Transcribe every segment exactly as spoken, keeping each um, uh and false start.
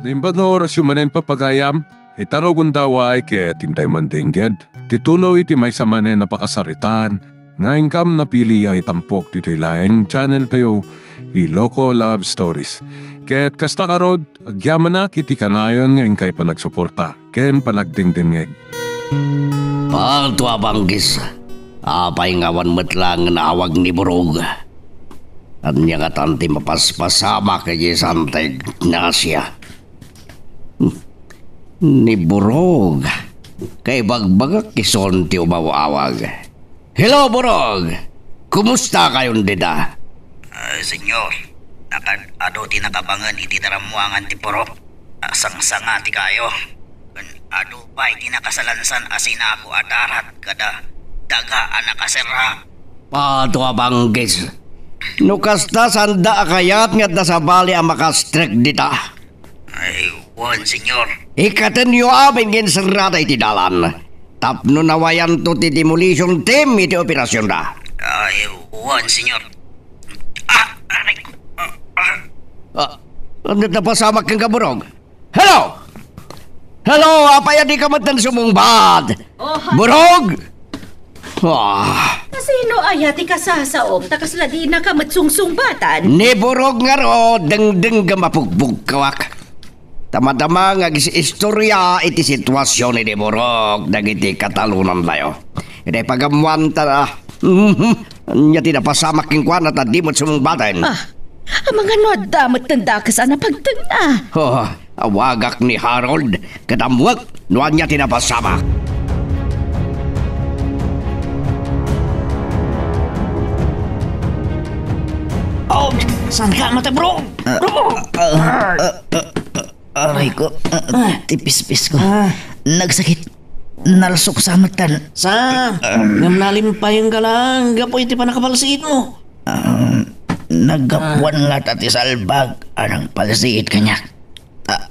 Imbag nga orasyo manen, papagayam, ita rugonda, ket intay mandengngeg ti tuloy iti maysa manen a pakasaritaan nga inkam napili a itampok ditoy laeng channel tayo, Iloko Love Stories. Ket kasta ngarud, agyamanak iti kanayon nga inkay panagsuporta ken panagdengdengngeg. Patuabanggis, apay nga awan met laeng nga naawag ni Burog? Ania ngatan ti mapaspasamak iti Santa Ignacia? Ni Burog, kaibagbagak isun ti umaw-awag. Hello, Burog! Kumusta kayon dita? Ah, senyor, nakad-adu ti nakabangen iti darammuangan ti purok. Ah, sangsangati kayo. Ken adu pay ti nakasalansan a sinako a darat kada daga a nakaserra. Patuabanggis. No kasta, sanda a kayat nga adda sabali a makastrek dita. Ay, wen, senyor. Ikkatenyo amin nga inserrada iti dalan tapno nawayanto ti demolition team iti operasyonda. Ay, wen, senyor. Ah, aray ko. Ah, ah. Ah, ano, napasamak kenka, Burog? Hello! Hello, apay a dika met sumungbat? Oh, ha- Burog! Ah. Kasino aya ti kasasaom ta kasla dinaka met sungsungbatan? Ni Burog ngarud, dengdeng nga mapugbugkawak. Tamadama nga agis-istorya iti situasion ni Burog dagiti katalonantayo. Iti pagammuanta, mhm, ania ti napasamak kenkuana ta di met sumungbaten? Ah, amangan no adda met dakes a napagtengna. Oh, awagak ni Harold, ket ammoek no ania ti napasamak. Oh, saan ka, mata, bro? Ah, bro! Ah, ah, ah, ah, aray ko. Ah, ah, ti pispis ko. Ah. Nagsakit. Nalsok sa metten. Sa? Ah. Ngem nalimpayon ka lang gapu iti pannakapalsiitmo. Ah, naggapuan ngata ti salbag a nangpalsiit kaniak. Ah,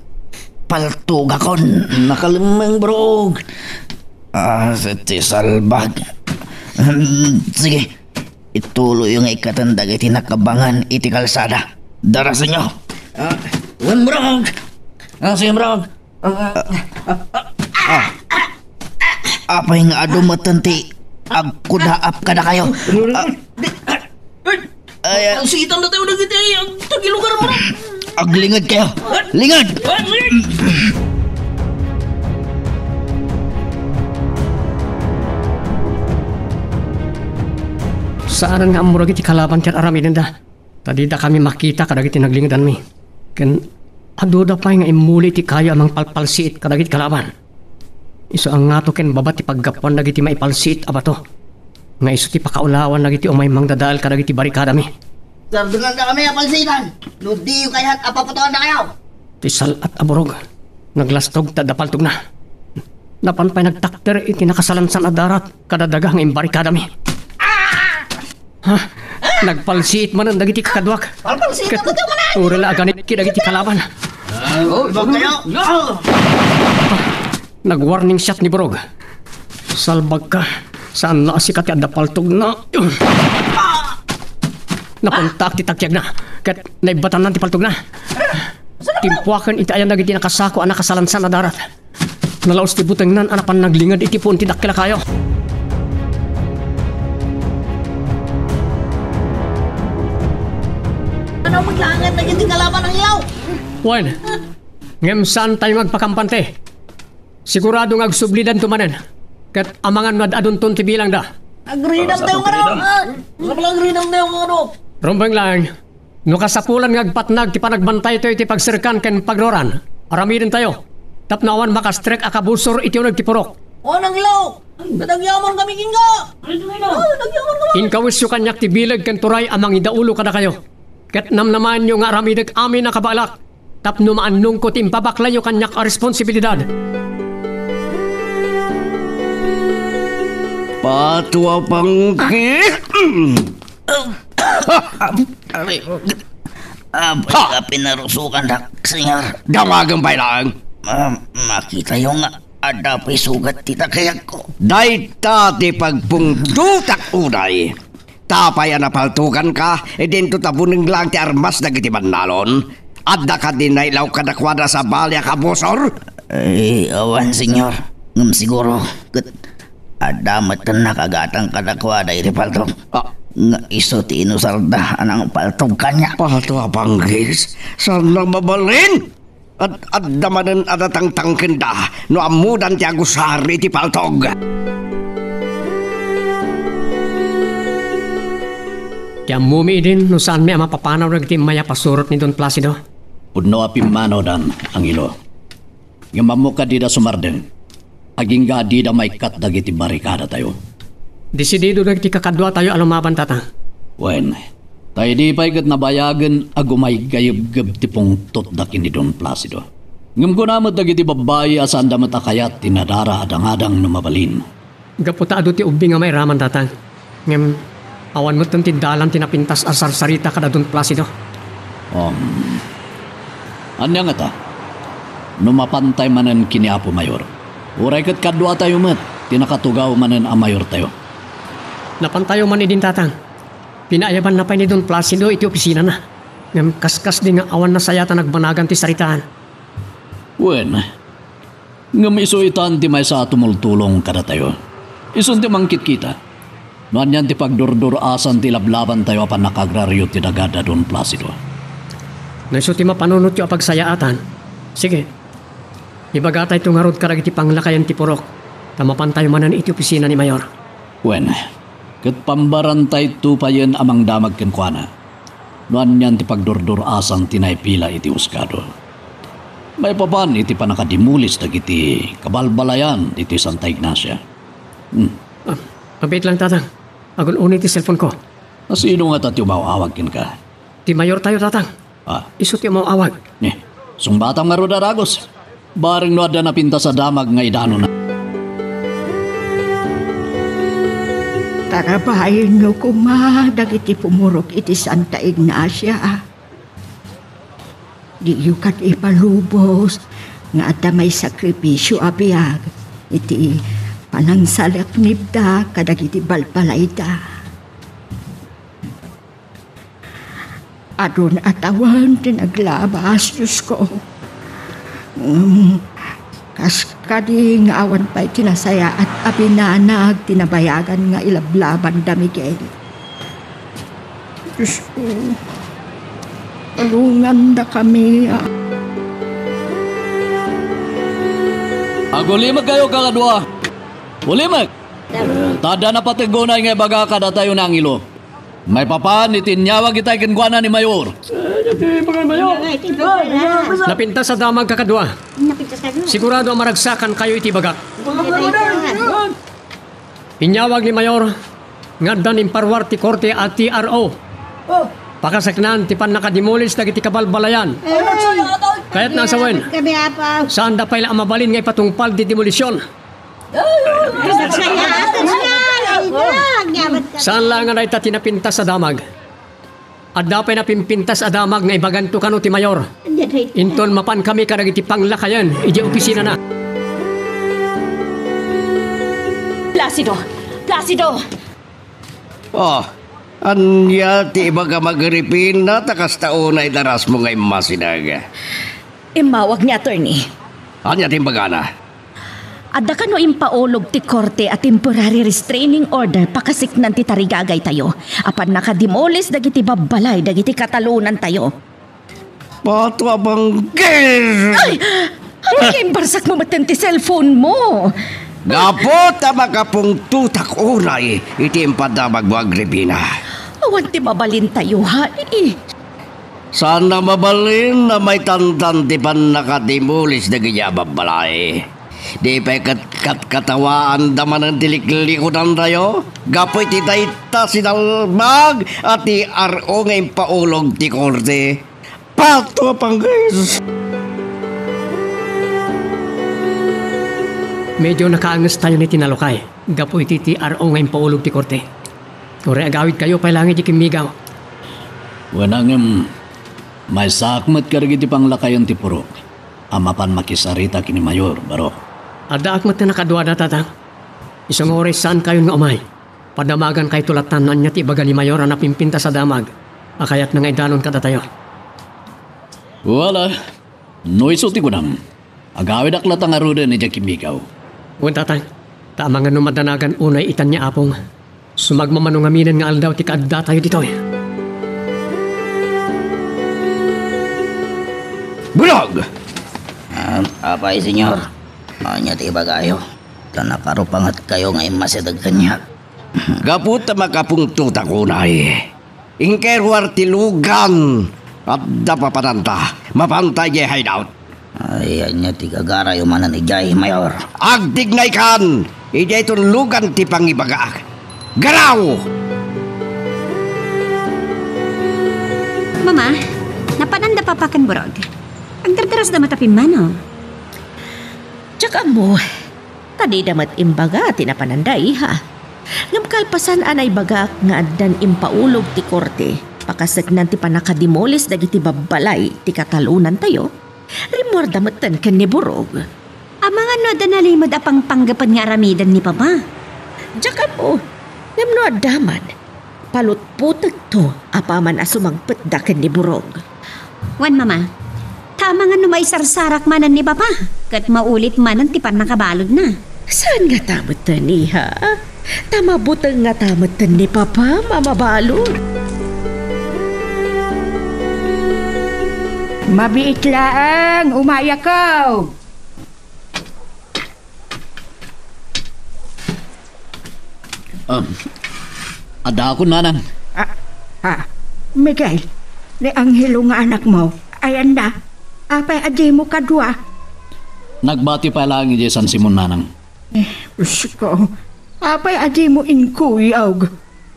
paltugakon. Nakalemmeng, bro. Ah, ti salbag. Hmm, sige. Ituloyyo nga ikkaten dagiti nakabangen iti kalsada. Darasenyo. Ah, wen, bro. Ah, sige, bro. Ah, ah, ah. Ah. Apay nga adu metten ti agkudaap kadakayo? Ah. Ay, ah. Ang sitan na tayo dagiti, ang tagilugar mo. Aglinged kayo. Linged! Saan nga ammurag iti kalaban ti ar-aramidenda? Ta dida kami makita kadagiti naglingedanmi. Ken aduda pay nga immuli ti kayo a mangpalpalsiit kadagiti kalaban. Isu a ngato ken baba ti paggapuan dagiti maipalsiit a bato nga isu ti pakaulawan dagiti umay mangdadael kadagiti barikadami. Sardenganda kami a palsiitan no diyo kayat a paputoandakayo. Ti sal-at a burog, naglastog ta adda paltogna. Napan pay nagtakder iti nakasalansan a darat kada daga nga imbarikadami. Ha? Nagpalsiit manen dagiti kakaduak. Palpalsiit. Ket uray la aganit kadagiti kalaban. Oh, ibag kayo. Nag-warning shot ni Burog. Salbagka. Saan la a sika ti adda paltogna? Napuntaak ti takiagna. Ket naibbatannan ti paltogna. Timpuaken iti ayan dagiti nakasako a nakasalansan a darat. Nalaos ti butengnan a napan naglinged iti puon ti dakkel a kayo. Ano, maglangan na yun, kalaban ang ilaw? Wen, ngem saan tayo magpakampante? Sigurado nga agsublidanto manen. Ket amangan no ad-adunton ti bilangda. Agridam tayo nga, ano? Ah, wala pala agridam tayo nga, ano? Rumbeng lang. No kasapulan nga agpatnag ti panagbantayto iti pagserkan ken pagruran, aramidentayo. Tapno awan makastrek a kabusor iti uneg ti purok. O, nang ilaw! Kadagyaman kami, Kinga! O, kadagyaman kami! Inkawisyo kaniak ti bileg ken turay a mangidaulo kadakayo. Ket namnamaenyo nga aramidek amin a kabaelak tapno maannongko ti impabaklayo kaniak a responsibilidad. Patuapangki! Aray, apay nga pinarusokandak, Señor? Damagen pay laeng. Ah, makitayo nga adda pay sugat ti takayagko. Dayta ti pagpungtotak unay. Apay a napaltoganka, idinto ta buneng laeng ti armas dagiti bandalon. Adda kadi nailaw kadakuada sabali a kabusor? Ay, awan, Senyor. Ngem siguro, ket adda met nakagatang kadakuada iti paltog. Ah. Nga isu ti inusarda a nangpaltog kaniak. Pato a panggis? Saan a mabalin? Ad-, adda manen a datangtangkenda no ammodan ti agusar iti paltog. Ti ammomi idin no saanmi a mapapanaw dagiti immay a pasurot ni Don Placido? Pudno a pimmanawdan, Angelo. Ngem ammok a dida sumardeng. Agingga a dida maikkat dagiti barikadatayo. Desidido dagiti kakaduatayo a lumaban, Tatang. Wen, ta idi pay ket nabayagen a gumaygayebgeb ti pungtotda ken ni Don Placido. Ngem kuna met dagiti babbai a saanda met a kayat ti nadara a dangadang no mabalin. Gapu ta adu ti ubing a mairaman, Tatang. Ngem awan metten ti dalan ti napintas a sarsarita kada Don Placido. Um, ania ngata? No mapantay manen ken ni Apo Mayor, uray ket kaduatayo met ti nakatugaw manen a mayortayo. Napantayo man idin, Tatang. Pinaayabanna pay ni Don Placido iti opisinana. Ngem kaskasdi nga awan nasayaat a nagbanagan ti saritaan. Wen, ngem isu itan ti maysa a tumultulong kadatayo. Isun ti mangkitkita no anian ti pagdurdur-asan ti lablabantayo a pannakagrario ti daga da Don Placido. No isu ti mapanunotyo a pagsayaatan, sige, ibagatayto ngarud kadagiti panglakayen ti purok, ta mapantayo manen iti opisina ni Mayor. Wen, ket pambarantayto payen a mangdamag kenkuana no anian ti pagdurdur-asan ti naipila iti husgado. Maipapan iti pannakadimulis dagiti kabalbalayan ditoy Santa Ignacia. Hmm. Ah, abit lang, Tatang. Agun-uni ti cellphone ko. Nasino ngata ti umaw-awag kenka? Ti mayortayo, Tatang. Ah. Isu ti umaw-awag. Ni, sungbatam ngarud a dagus. Bareng no adda napintas a damag nga idanonna. Tarabaenyo koma dagiti pumurok iti Santa Ignacia. Diyo kadi ipalubos nga adda maisakripisio a biag iti panangsalaknibda kadagiti balbalayda. Adun a tawen ti naglabas, Diosko. Ngem kas kadi nga awan pay ti nasayaat a binanag ti nabayagan nga ilablabanda, Miguel. Diosko, tulongandakami, a. Agulimek kayo, kakadua. Ulimek! Ta adda napateg unay nga ibaga kadatayo ni Angelo. Maipapan iti inyawag itay kenkuana ni Mayor. Eh, iti pangan Mayor. Napintas a damag, kakadua. Napintas ka dun. Sigurado a maragsakankayo iti ibagak. Inyawag ni Mayor nga addan imparuar ti korte a T R O. Pakaseknan ti pannakadimulis dagiti kabalbalayan. Kayatna a sawen, saanda pay la a mabalin nga ipatungpal ti demolisyon. Saan la nga dayta ti napintas a damag. Adda pay napimpintas a damag nga ibaganto kano ti mayor. Inton mapankami kadagiti panglakayen idiay opisinana. Placido! Placido! Oh, ania ti ibagam, Agripina, ta kasta unay darasmo nga immasideg? Immawag ni attorney. Ania ti imbagana? Adda kano impaulog ti korte a temporary restraining order pakaseknan ti tarigagaytayo a pannakadimulis dagiti babbalay dagiti katalonantayo. Pato a banggis! Ay! Ay, imbarsakmo metten ti cellphone mo! Gapu ta makapungtotak unay iti impadamagmo, Agripina. Awan ti mabalintayo, ha? Saan a mabalin a maitantan ti pannakadimulis dagiti a babbalay. Di pay ket katkatawaanda manen ti liklikudantayo gapu iti dayta sinalbag a T R O nga impaulog ti korte. Pato a panggis! Medyo nakaangestayon iti nalukay gapu iti T R O nga impaulog ti korte. Uray agawidkayo pay laeng idiay kimmigaw. Wen, ngem, maysaak met kadagiti panglakayen ti purok a mapan makisarita ken ni Mayor, Barok. Addaak met a nakaduada, Tatang. Isu nga uray saankayon nga umay, padamagankayo latta no ania ti ibaga ni Mayor a napimpintas a damag a kayatna nga idanon kadatayo. Wala. No isu ti kunam, agawidak latta ngaruden idiay kimmigaw. Wen, Tatang. Ta amangan no madanagan unay itan ni Apong. Sumagmamano ngamin nga aldaw ti kaaddatayo ditoy. Burog! Ah, apay, Senyor? Ania ti ibagayo? Ta nakarupangetkayo nga immasideg kaniak. Gapu ta makapungtotak unay. Inkay ruar ti lugan. Adda papananta. Mapanta idiay hideout. Ay, ania ti gagarayo manen idiay, Mayor? Agtignaykan! Idiay ton lugan ti pangibagaak. Garaw! Mama, napananda papa ken Burog. Agdardarasda met a pimmanaw. Diak ammo. Ta dida met imbaga ti napananda, iha. Ngem kalpasan a naibagak nga addan impaulog ti korte, pakaseknan ti pannakadimolis dagiti babbalay ti katalonantayo, rimmuarda metten ken ni Burog. Amangan no adda nalimed a pangpanggepen nga aramiden ni Papa? Diak ammo. Ngem no adda man, palutpotekto apaman a sumangpetda ken ni Burog. Wen, Mama, ta amangan no maisarsarak manen ni Papa, ket maulit manen ti pannakabaludna. Saan ngata metten, iha? Ta mabuteng ngata metten ni Papa a mabalud. Mabiit laeng, umayakaw. Um, addaakon, Nanang. Ah, ah, Miguel, ni Angelo nga anakmo, ayanna? Apay a dimo kadua? Nagbati pay laeng idiay San Simon, Nanang. Eh, Diyos ko, apay a dimo inkuyog?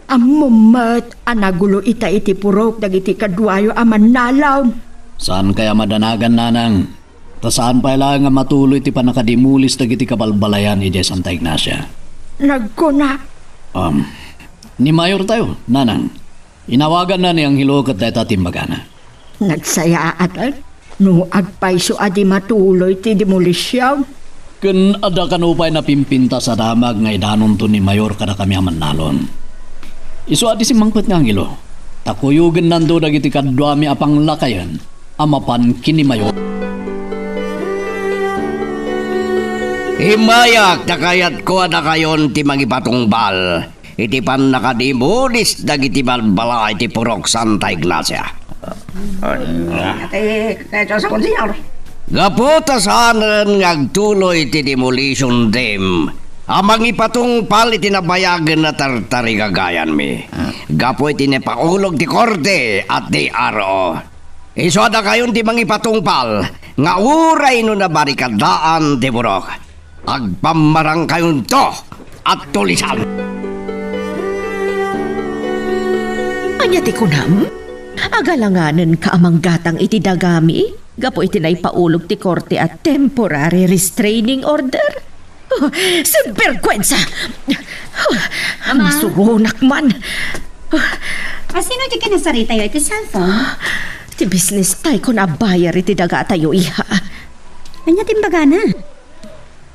Ammom met a nagulo ita iti purok dagiti kaduayo a mannalon. Saan kaya madanagan, Nanang? Ta saan pay laeng a matuloy ti pannakadimolis dagiti kabalbalayan idiay Santa Ignacia. Nagkuna. Um, ni Mayor tayo, Nanang. Inawaganna ni Angelo ket dayta ti imbagana. Nagsayaat, eh, no agpayso a di matuloy ti demolition. Ken adda kano pay napimpintas a damag nga idanonto ni Mayor kadakami a mannalon. Isu a di simmangpet nga Angelo, ta kuyogennanto dagiti kaduami a panglakayen a mapan ken ni Mayor. Immayak ta kayatko a dakayon ti mangipatungpal iti pannakadimolis dagiti balbala iti Purok Santa Ignacia. Ate, kaya sa Monsignor. Gapu ta saanen nga agtuloy ti demolition team a mangipatungpal iti nabayagen a tartarigagayanmi. Gapu iti napaulog ti korte a T R O. Isu a dakayon ti mangipatungpal nga uray no nabarikadaan ti purok, agpammarangkayonto a tulisan. Ania ti kunam? Agalanganenka a manggatang iti dagami gapu iti naipaulog ti korte a temporary restraining order? Oh, sinbergwensa! Oh, Ama. Masuronak man. Asino ti kinasaritayo iti cellphone? Ti business tayo na bayar iti dagatayo, iha. Ania ti imbagana?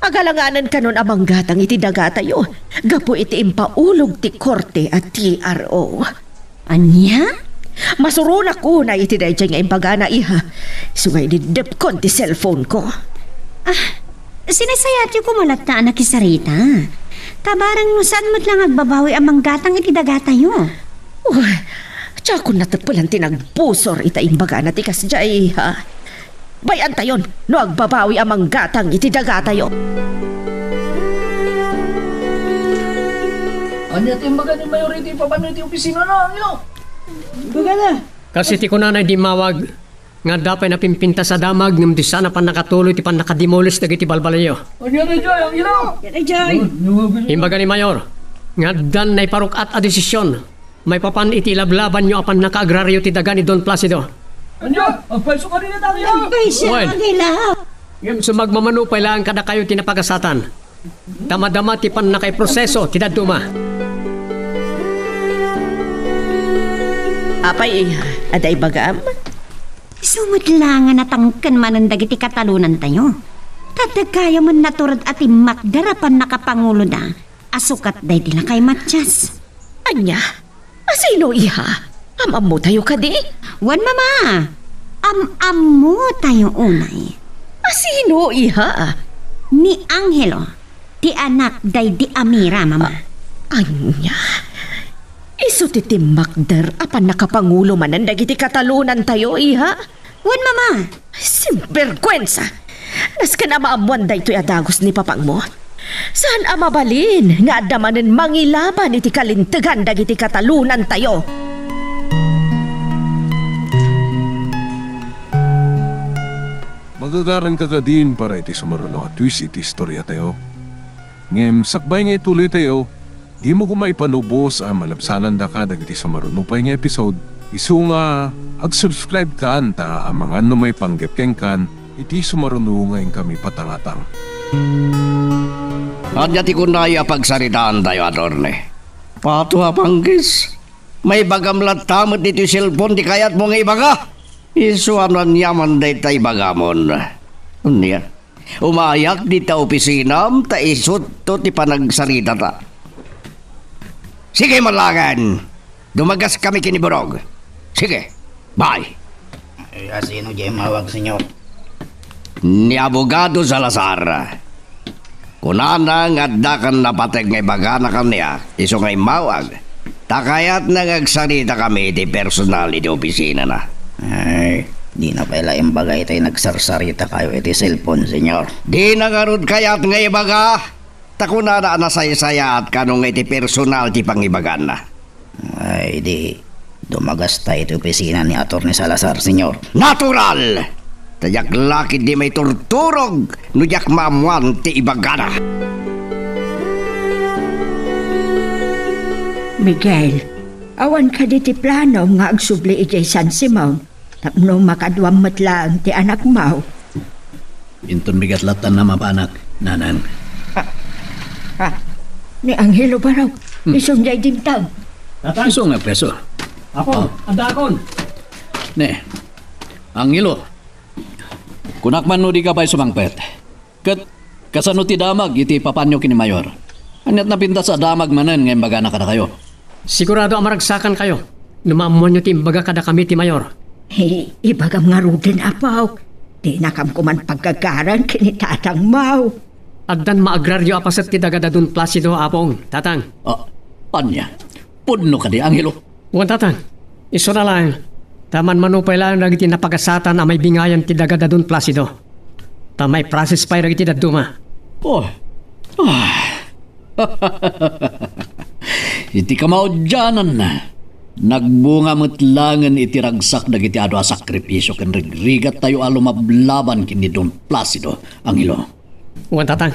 Agalanganen kanon a manggatang iti dagatayo gapu iti impaulog ti korte a T R O. Ania? Masuronak unay iti daydiay nga imbagana, iha. Isu nga iniddepkon ti cellphone ko. Ah, sinasayaatyo koma latta a nakisarita. Ta barang no saan met lang agbabawi a manggatang iti dagatayo. Uy, diakon nateppelan ti nagbusor ita imbagana ti kasdiay, iha. Bay-antayon no agbabawi a manggatang iti dagatayo. Ania ti imbaga ni Mayor iti ipapanno iti opisinana, Angelo? Imbagana. Kas iti kunana idi immawag, nga adda pay napimpintas a damag ngem di saan a pannakatuloy ti pannakadimolis dagiti balbalayo. Ania daydiay, Angelo? Ania daydiay? Imbaga ni Mayor, nga addan naiparuk-at a desisyon maipapan iti ilablabanyo a pannakaagrario ti daga ni Don Placido. Ania? Agpayso kadi dayta, Angelo? Agpayso, Angelo. Wen. Ngem sumagmamano pay laeng kadakayo ti napagasatan. Ta madama ti pannakaiproseso ti dadduma. Apay, adda ibagam? Isu met la nga natangken manen dagiti katalonantayo. Ta dagayamon natured a timmakder a pannakapanguloda a sukat daydi lakay Matias. Ania? Asino, iha? Am-ammotayo kadi? Wen, Mama. Am-ammotayo unay. A sino, iha? Ni Angelo, ti anak daydi Amira, Mama. Ania? Isu ti timmakder a pannakapangulo manen dagiti katalonantayo, iha? Wen, Mama. Sinberguensa! Nasken a maammoan daytoy a dagus ni papangmo. Saan a mabalin nga adda manen mangilaban iti kalintegan dagiti katalonantayo. Magagaranka kadin para iti sumaruno a twist iti istoriatayo. Ngem sakbay nga ituloytayo, dimo koma ipanubos a malabsanandaka dagiti sumaruno pay nga episode. Isu nga, ag-subscribe kan ta amangan no maipanggep kenkan iti sumaruno nga inkami patangatang. Ania ti kunayo a pagsaritaantayo, attorney? Pato a panggis. Maibagam latta met ditoy cellphone ti kayatmo nga ibaga. Isu a no aniaman dayta ibagamon. Ania? Umayak dita opisinam ta isutto ti panagsaritata. Sige, malagen. Dumagaskami ken ni Burog. Sige. Bye. Eh, a sino diay immawag, senyor? Ni Abogado Salazar. Kunana nga adda kan napateg nga ibagana kaniak, isu nga immawag. Ta kayatna nga agsaritakami iti personal iti opisinana. Ay, dina pay la imbaga itay nagsarsarita kayo iti cellphone, senyor. Dina ngarud kayat nga ibaga, ta kunana a nasaysayaat kano nga iti personal ti pangibagana. Ay, di, dumagasta iti opisina ni Attorney Salazar, senyor. Natural! Ta diak la ketdi maiturturog no diak maammoan ti ibagana. Miguel, awan kadi ti plano nga agsubli idiay San Simon tapno makaduam met laeng ti anakmo? Inton bigat lattan a mapanak, nanang. Ah, ah, ni Angelo Barok, Hmm. Isun diay dimtang. Tatang. Isu nga preso. Apo, Oh. Addaakon. Ne, Angelo, kunak man no di ka pay sumangpet. Ket kasano ti damag iti ipapanyo ken ni Mayor? Aniat napintas a damag manen nga imbagana kadakayo? Sigurado a maragsakankayo no maammoanyo ti imbaga kadakami ti Mayor. Hey, ibagam ngaruden, Apok. Dinakam koman paggagaran ken ni Tatang Mau. Addan maagrario a paset ti daga da Don Placido, Apong, Tatang. Ah, ania? Pudno kadi, Angelo? Wen, Tatang. Isuna laeng, ta manmanupay laeng dagiti napagasatan a maibingayan ti daga da Don Placido. Ta maiprocess pay dagiti dadduma. Oh. Ah. Iti kamaudiananna, nagbunga met laengen iti ragsak dagiti adu a sakripisio ken rigrigattayo a lumablaban ken ni Don Placido, Angelo. Wen, Tatang.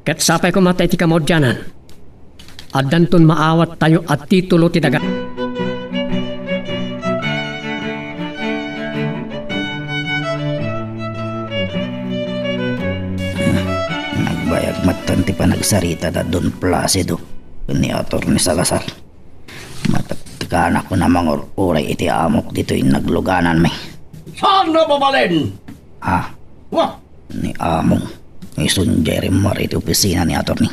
Ket sapay koma ta iti kamaudianan, addanton maawattayo a titulo ti daga. Nagbayag metten ti panagsarita da Don Placido ken ni Attorney Salazar. Matektekanakon a mangur-uray iti amok ditoy naglugananmi. Saan a mabalin? Ah. Wah! Ni Among, isun diay rimmar iti opisina ni Attorney.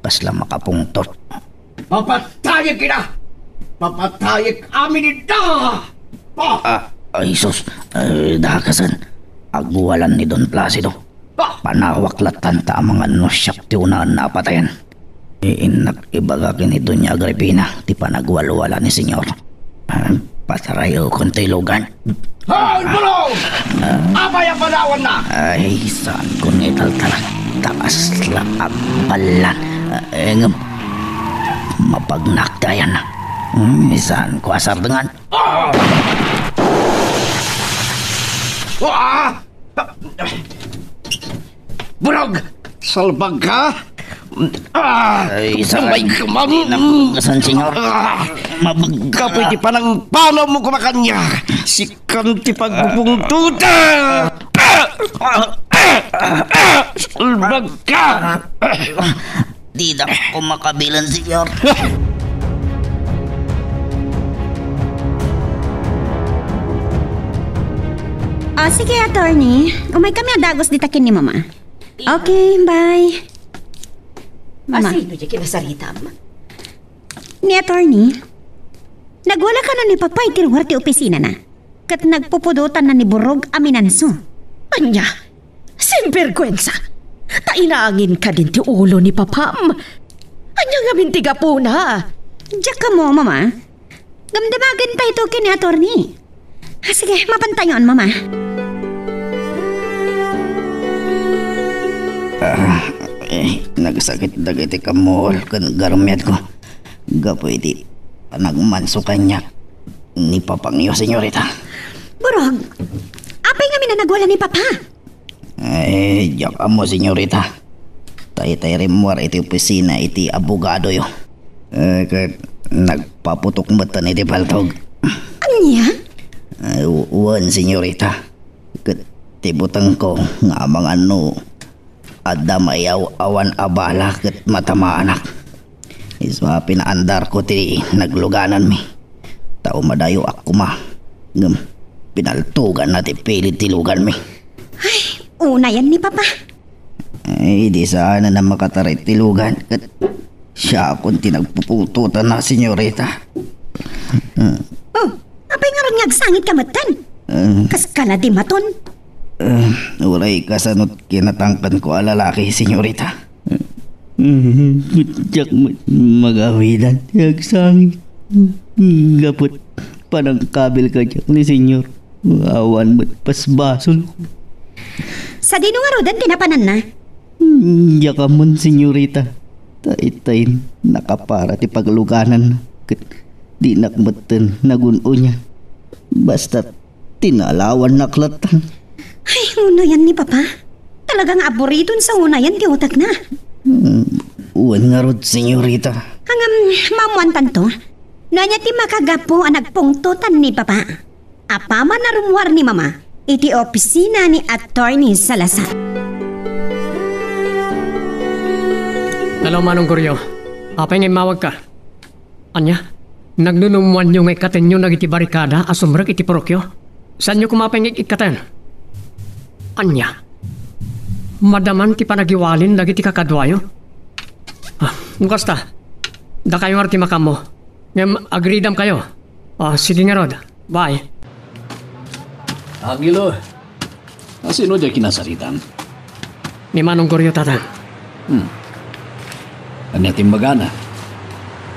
Kasla makapungtot. Papatayek ida! Papatayek amin ida! Ah! Ah, ay, sus. Eh, dakasan. Agwalan ni Don Placido. Ah! Panawak lattan ta amangan no siak ti unaenna a patayen. Innak ibaga ken ni Doña Agripina ti panagwalwala ni Senyor. Ah, patarayekon ti lugan. Hoy, Bulong! Apay a panawanna? Ay, saanko nga italtalak ta kasla agballan. Ah, ngem, mapagnak ti ayanna. Hmm, saanko a sardengan. Ah! Ah! Burog! Salbag ka! Ah! Ay, saan? Sabay ka man! Napugasan, senyor. Ah! Mabagka. Kapoy ti panangpanaw mo kumakanya! Sikan ti pagpupungtuta! Salbag ka! Dida ko makabilan, senyor. Ah, sige, attorney. Umay kami a dagus dita ken ni Mama. Okay, bye. Mama. Asino diay kinasaritam? Ni attorney. Nagwala kano ni Papa iti lugar ti opisinana? ket nagpupudotanna ni Burog a minanso. Ania? Sinbergwensa! Ta inaangin kadin ti ulo ni Papam! Ania ngamin ti gapuna? Diak ammo, Mama. Ngem damagen tayo ken ni attorney. Ah, sige, mapantayon, Mama. Ah, eh, nagsakit dagiti kammuol ken garmiatko gapu iti panagmanso kaniak ni Papangyo, senyorita. Burog, apay ngamin a nagwala ni Papa? Eh, diak ammo, senyorita. Ta itay rimmuar iti opisina iti abogadoyo. Eh, ket nagpaputok metten iti paltog. Ania? Eh, w-, wen, senyorita. Ket ti butengko nga amangan no adda maiyaw-awan a bala ket matamaanak. Isu a pinaandarko ti naglugananmi. Ta umadayoak koma. Ngem pinaltoganna ti pilid ti luganmi. Ay, unayan ni Papa. Ay, di saan a makatarit ti lugan ket siakon ti nagpuputotanna, senyorita. Hmm. Oh, apay ngarud nga agsangit ka metten? Hmm. Kas ka la di maton? Hmm, uray kasano't kinatangkanko a lalaki, senyorita. Hmm, diak ma-, magawidan ti agsangit. Gaput panangkabil kaniak ni Senyor. Awan met basbasol. Sadino ngaruden ti napananna? Hmm, diak ammon, senyorita. Ta itay nakapara ti paglugananna ket dinak metten nagun-onian. Basta tinalawannak latta. Ay, unayan ni Papa. Talaga nga aburidon sa unayan ti utekna. Hmm, wen ngarud, senyorita. Ngem, maammoantanto, no ania ti makagapu a nagpungtotan ni Papa. Apaman a rummuar ni Mama iti opisina ni Attorney Salazar. Hello, Manong Goryo. Apay nga immawagka? Ania? Nagnunummoanyo nga ikkatenyo dagiti barikada a sumrek iti purokyo? Saanyo koma pay nga ikkaten? Ania? Madaman ti panagiwalin dagiti kakaduayo? Ah, no kasta, dakayo ngarud ti makaammo. Ngem agridamkayo. Ah, sige ngarud. Bye. Angelo, asino diay kinasaritam? Ni Manong Goryo, Tatang. Hmm. Ania ti imbagana?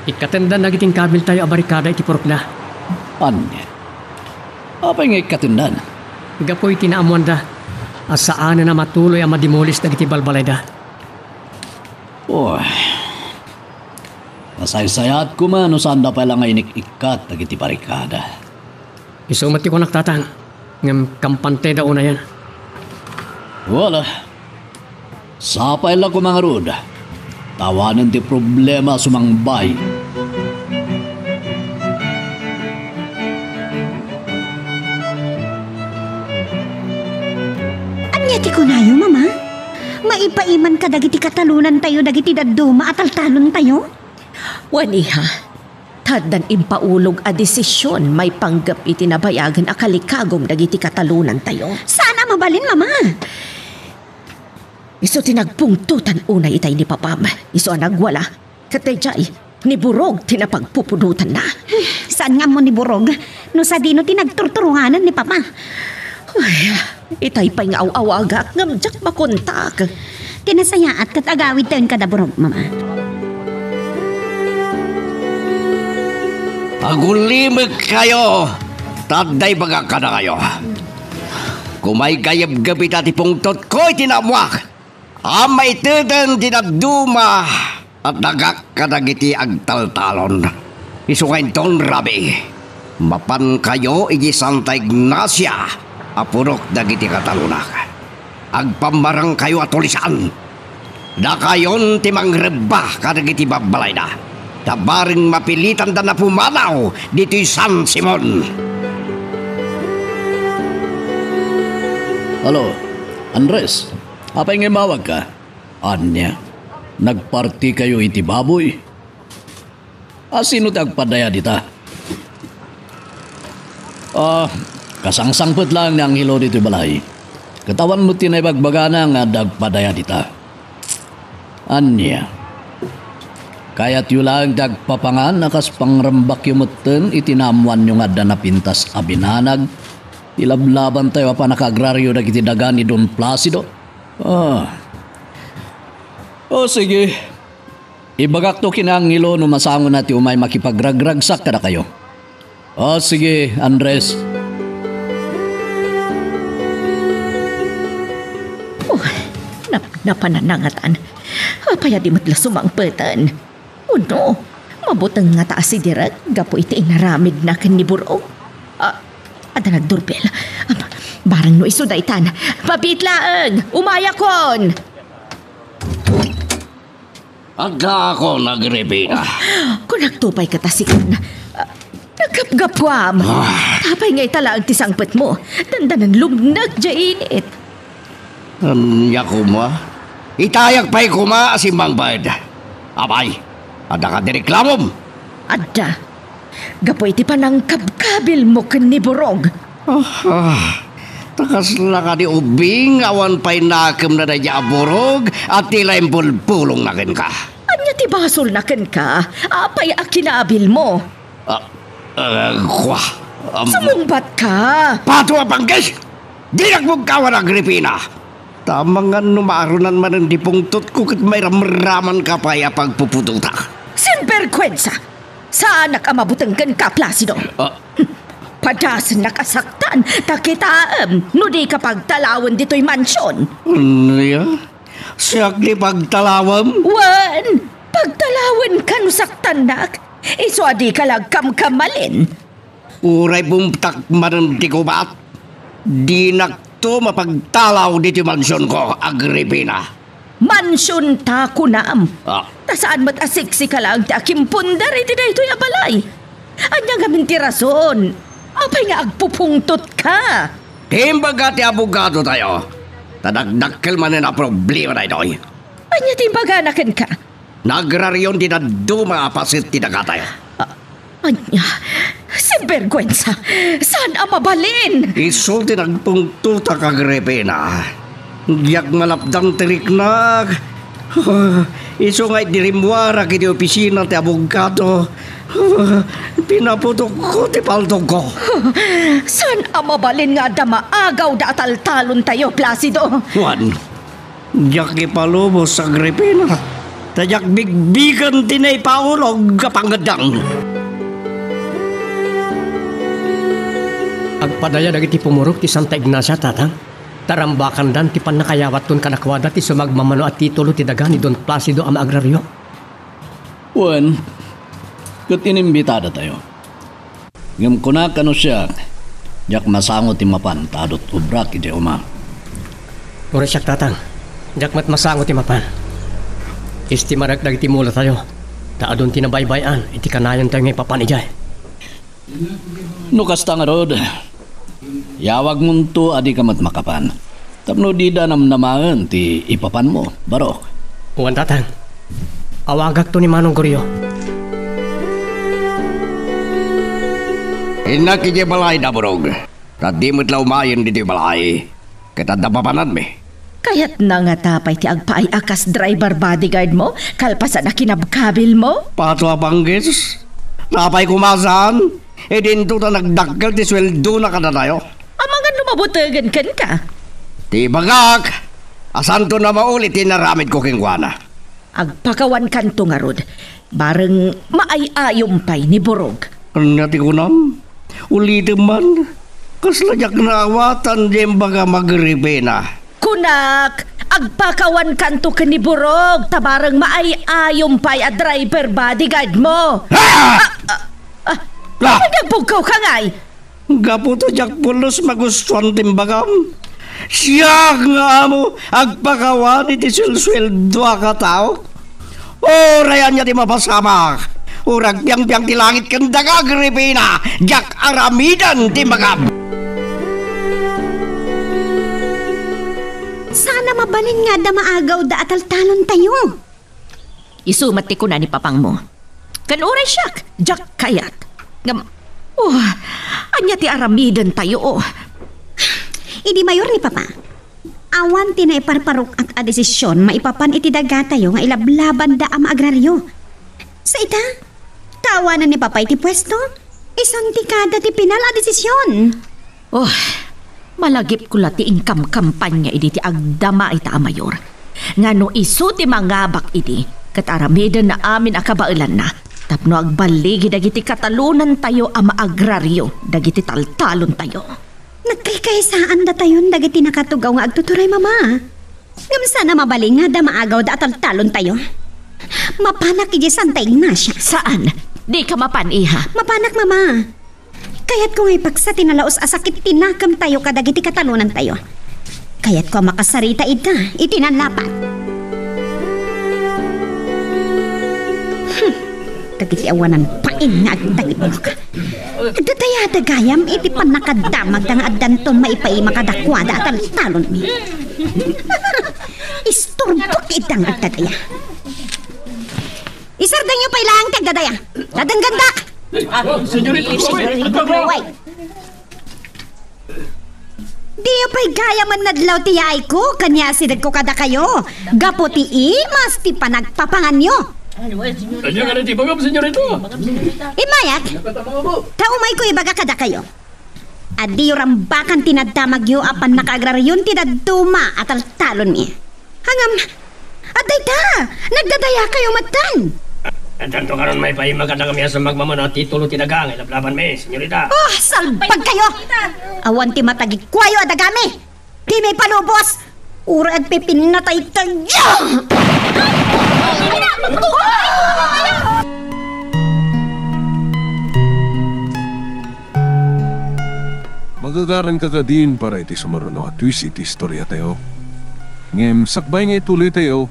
Ikkatendan dagiti inkabiltayo a barikada iti purokda. Ania? Apay nga ikkatendan? Gapu iti naammoanda a saanen a matuloy a madimolis dagiti balbalayda. Oy. Nasaysayaat koma no saanda pay la nga inik-ikkat dagiti barikada. Isu met ti kunak, Tatang, ngem kampantay da unayan. Wala. Sapay la koma ngarud. Ta awanen ti problema a sumangbay. Ania ti kunayo, Mama? Maipaiman kadagiti katalonantayo dagiti dadduma a taltalontayo? Wen, iha, ta addan impaulog a desision maipanggep iti nabayagen a kalikagum dagiti katalonantayo. Saan a mabalin, Mama? Isu ti nagpungtotan unay itay ni Papam. Isu a nagwala. Ket daydiay, ni Burog ti napagpupudotanna. Saan nga ammo ni Burog no sadino ti nagturturunganan ni Papa? Ay, itay pay nga aw-awagak ngem diak makontak. Ti nasayaat ket agawidtayon kada Burog, Mama. Agulimekkayo! Ta adda ibagak kadakayo. Kumaygayyebgep ita ti pungtotko iti naammoak a maiteden ti dadduma a dagak kadagiti agtaltalon. Isu nga inton rabii, mapankayo iti Santa Ignacia a purok dagiti katalonak. Agpammarangkayo a tulisan. Dakayon ti mangrebba kadagiti babbalayda. Ta bareng mapilitanda a pumanaw ditoy San Simon. Hello, Andres. Apay nga immawagka? Ania, nagpartikayo iti baboy? Asino ti agpadaya dita? Ah, kasangsangpet laeng ni Angelo ditoy balay. Ket awan met ti naibagbagana nga adda agpadaya dita. Ania? Kayatyo laeng ti agpapangan a kas pangrambakyo metten iti naammoanyo nga adda napintas a binanag ti lablabantayo a pannakaagrario dagiti daga ni Don Placido? Ah. O, sige. Ibagakto ken ni Angelo no masangona ti umay makipagragragsak kadakayo. O, sige, Andres. Oh, nap-, napananangatan. Apay a di met la sumangpeten? Wenno, mabuteng ngata a sidirek gapu iti inaramidna ken ni Burog? Ah, adda nagdurbel. Ah, barang no isu daytan. Pabiit laeng! Umayakon! Addaakon, Agripina. Kunakto pay ket a sika. Ah, nagapgappuam. Ah. Apay nga ita laeng ti sangpetmo? Dandanan lumnek diay init. Ania koma? Itayak pay koma a simmangpet. Apay, adda kadi reklamom? Adda. Gapu iti panangkabkabilmo ken ni Burog. Ah, ah. Ta kasla kadi ubing awan pay nakemna daydiay a Burog a ti la impulpulongna kenka. Ania ti basolna kenka? Apay a kinabilmo? Ah, ah, kua, um, Sumungbat ka! Pato a panggis! Dinak mugkawan, Agripina! Ta amangan no maarunan manen ti pungtotko ket mairamramanka pay a pagpuputotak. Sinberkuensa! Saanak a mabuteng kenka, Placido. Ah. Padasennak a saktan, ta kitaem no dika pagtalawen ditoy mansion. Ania? Siak ti pagtalawem? Wen, pagtalawenka no saktannak. Isu a dika la agkamkammalin. Uray bumtak manen ti kubat, dinakto mapagtalaw ditoy mansionko, Agripina. Mansionta, kunam. Ah. Ta saan met a siksika laeng ti akimpundar iti daytoy a balay. Ania ngamin ti rason? Apay nga agpupungtotka? Ti imbaga ti abogadotayo, ta dakdakkel manen a problema daytoy. Ania ti imbagana kenka? Nagrarion ti dadduma a paset ti dagatayo. Ah, ania? Sinberkuensa! Saan a mabalin? Isu ti nagpungtotak, Agripina. Diak malapdan ti riknak. Ah, isu nga idi rimmuarak iti opisina ti abogado, ah, pinaputokko ti paltogko. Saan a mabalin nga adda maagawda a taltalontayo, Placido? Wen, diak ipalubos, Agripina, ta diak bigbigen ti naipaulog a pangngeddeng. Agpadaya dagiti pumurot ti Santa Ignacia, Tatang, ta rambakandan ti pannakayawatton kadakuada ti sumagmamano a titulo ti daga ni Don Placido a maagrario. Wen, ket inimbitadatayo. Ngem kunak a no siak, diak masango ti mapan ta adu't obrak idiay uma. Uray siak, Tatang, diak met masango ti mapan. Estimarek dagiti mulatayo, ta adun ti nabaybay-an iti kanayontayo nga ipapan idiay. No kasta ngarud, yawagmonto a dika met makapan. Tapno dida namnamaen ti ipapanmo, Barok. Wen, Tatang. Awagakto ni Manong Goryo. Innak idiay balayda, Burog. Ta di met la umayen ditoy balay. Ket adda papananmi. Kayatna ngata pay ti agpaay a kas driver bodyguard mo, kalpasan a kinabkabil mo? Pato a panggis. Napay kumasan? Idinto ta nagdakkel ti sueldona kadatayo. Amangan no mabutegen kenka. Ti ibagak, a saanton a maulit ti inaramidko kenkuana. Agpakawankanto ngarud, bareng maay-ayom pay ni Burog. Ania ti kunam? Ulitem man, kasla diak naawatan ti imbagam, Agripina. Kunak, agpakawankanto ken ni Burog, ta bareng maay-ayom pay a driver bodyguard mo. Ah! Ah, ah, ah, Ah! Apay nga agpugkawka ngay? Gapu ta diak pulos magustuan ti imbagam. Siak nga amo agpakawan iti suelsueldoak a tao. Uray ania ti mapasamak, uray agpiangpiang ti langit ken daga, Agripina, diak aramiden ti imbagam. Saan a mabalin nga adda maagawda a taltalontayo. Isu met ti kuna ni papangmo. Ken uray siak, diak kayat. Ngem, oh, ania ti aramidentayo? Idi mayor ni Papa, awan ti naiparparuk-ak a desisyon maipapan iti dagatayo nga ilablabanda a maagrario. Sa ita, ta awanen ni Papa iti puesto, isun ti kada ti pinal a desisyon. Oh, malagipko la ti inkamkampanya idi ti agdama ita a mayor. Nga no isu ti mangabak idi, ket aramidenna amin a kabaelanna, tapno agballigi dagiti katalonantayo a maagrario dagiti taltalontayo. Nagkaykaysaandatayon dagiti nakatugaw nga agtuturay, Mama. Ngem saan a mabalin nga adda maagawda a taltalontayo. Mapanak idiay Santa Ignacia. Saan? Dika mapan, iha. Mapanak, Mama. Kayatko nga ipaksa ti nalaus a sakit ti nakemtayo kadagiti katalonantayo. Kayatko a makasarita ita iti nanlapat. Hmm. Dagiti awanan pain nga agtalibok. Agdadayada gayam iti pannakadamagda nga addanton maipaima kadakuada a taltalonmi. Isturbok ita nga agdadaya. Isardengyo pay laeng ti agdadaya. Nadenggendak! Senyorita Chloe! Way. Diyo pay gayam nadlaw ti yaayko ken yasidegko kadakayo, gapu ti imas ti panagpapanganyo. Ania ngata ti ibagam, senyorita? Immayak, ta umayko ibaga kadakayo. Adiyo rambakan ti nadamagyo a pannakaagrarion ti dadduma a taltalonmi. Ngem, adda ita, nagdadayakayo metten. Addanto kanon maipaima kadakami a sumagmamano a titulo ti daga nga ilablabanmi, senyorita. Oh, salbagkayo! Awan ti matagikuayo a dagami! Dimi ipalubos! Uray agpipinnataytayo! Magagaranka kadin para iti sumaruno a twist iti istoriatayo. Ngem sakbay nga ituloytayo,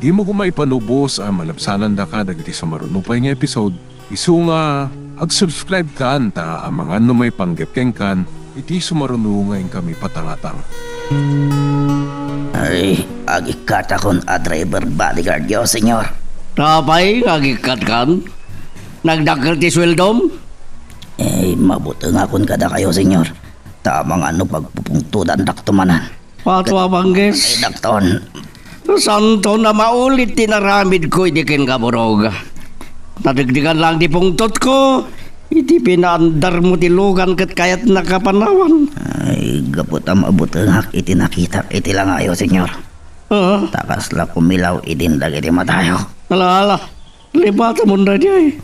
dimo koma ipalubos a malabsanandaka dagiti sumaruno pay nga episode. Isu nga, ag-subscribe kan ta amangan no maipanggep kenkan iti sumaruno nga inkami patangatang. Ay, agikkatakon a driver bodyguardyo, senyor. Apay nga agikkat kan? Nagdakkel ti sueldom? Eh, mabutengakon kadakayo, senyor. Ta amangan no pagpupungtodandakto manen. Patua, Bangges. Ay, dakton. Saanton a maulit ti naramidko idi kenka, Burog. Nadegdegan laeng ti pungtotko iti pinaandarmo ti lugan ket kayatnaka panawan. Ay, gapu ta mabutengak iti nakitak iti langayo, senyor. Ah? Ta kasla kumilaw idin dagiti matayo. Ala, ala. Lipatamon daydiay.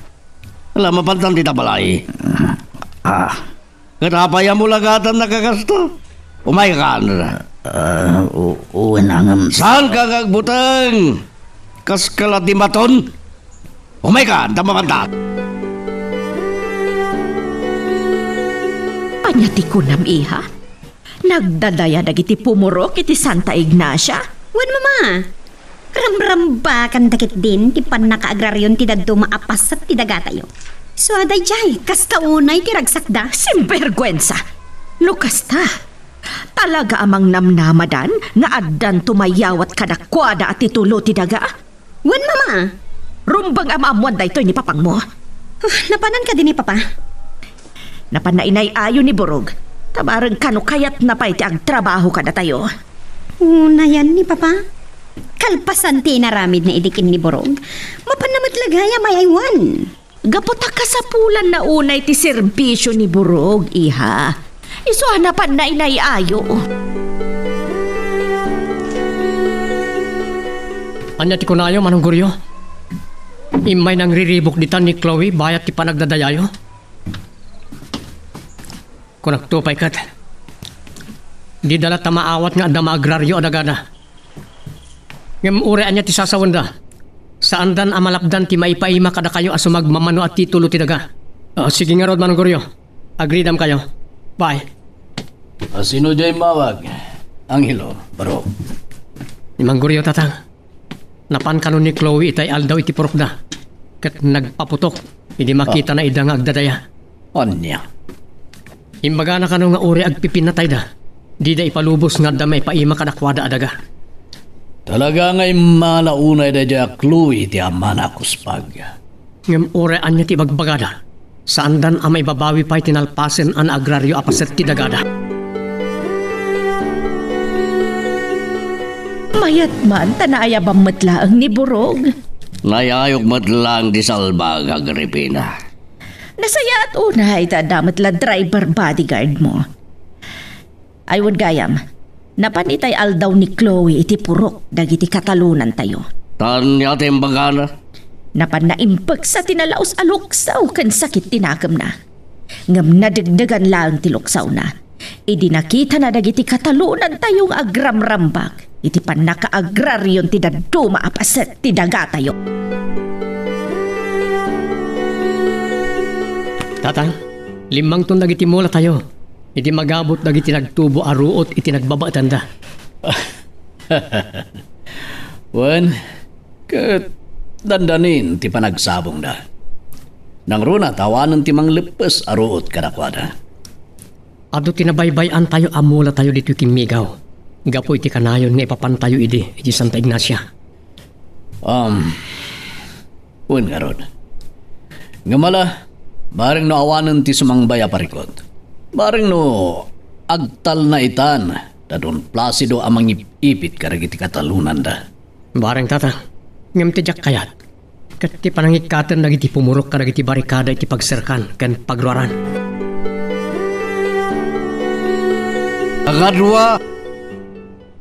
Ala, mapantan ti balay. Ah. Ket apay a mulagatan a kakasta? Umaykan. Ah, u-, uwan, ngem. Saanka nga agbuteng? Kaska la ti maton? Umaykan, ta mapantan. Ania ti kunam, iha? Nagdadaya dagiti pumurok iti Santa Ignacia? Wen, Mama. Ramrambakan da ketdin ti pannakaagrarion ti dadduma a paset ti dagatayo. Sua daydiay, kasta unay ti ragsakda. Simberguensa! No kasta, talaga a mangnamnamadan nga addanto mayawat kadakuada a titulo ti daga? Wen, Mama. Rumbeng a maammuan daytoy ni papangmo. Ah, napanan kadi ni Papa? Napanna inay-ayo ni Burog. Ta bareng kano kayatna pay ti agtrabaho kadatayo. Unayan ni Papa. Kalpasan ti inaramidna idi ken ni Burog, mapanna met la gayam ay-aywan. Gapu ta kasapulanna unay ti serbisio ni Burog, iha. Isu a napanna inay-ayo. Ania ti kunayo, Manong Goryo? Immay nangriribuk ditan ni Chloe bayat ti panagdadayayo? Kunakto pay ket, dida latta maawat nga adda maagrario a dagada. Ngem uray ania ti sasawenda, saandan a malapdan ti maipaima kadakayo a sumagmamano a titulo ti daga. Ah, sige ngarud, Manong Goryo. Agridam kayo. Bye. A sino diay immawag? Angelo, Barok. Ni Manong Goryo, Tatang. Napan kano ni Chloe itay aldaw iti purokda, ket nagpaputok idi makitana ida nga agdadaya. Ania? Imbagana kano nga uray agpipinatayda, dida ipalubos nga adda maipaima kadakuada a daga. Talaga nga immala unay daydiay a Chloe ti amana a kuspag. Ngem uray ania ti ibagbagada, saandan a maibabawi pay ti nalpasen a naagrario a paset ti dagada. Mayat man ta naayabam met laeng ni Burog. Nayayok met lang ti salbag, Agripina. Nasayaat unay ta adda met la driver bodyguard mo. Ay, wen gayam, napan itay aldaw ni Chloe iti purok dagiti katalonantayo. Ania ti imbagana? Napan naimpeksa ti nalaus a luksaw ken sakit ti nakemna. Ngem nadegdegan laeng ti luksawna idi nakitana dagiti katalonantayo nga agramrambak iti pannakaagrarion ti dadduma a paset ti dagatayo. Tatang, limmangton dagiti mulatayo idi magabut dagiti nagtubo a ruot iti nagbabaetanda. Wen, ket dandanin ti panagsabongda. Nangruna ta awanen ti mangleppes a ruot kadakuada. Adu ti nabaybay-antayo a mulatayo ditoy kimmigaw gapu iti kanayon nga ipapantayo idi iti Santa Ignacia. Um, wen ngarud. Ngem ala, bareng no awanen ti sumangbay a parikut. Bareng no agtalna itan ta Don Placido a mangip-ipit kadagiti katalonanda. Bareng, Tata, ngem ti diak kayat, ket ti panangikkaten dagiti pumurok kadagiti barikada iti pagserkan ken pagruaran. Kakadua,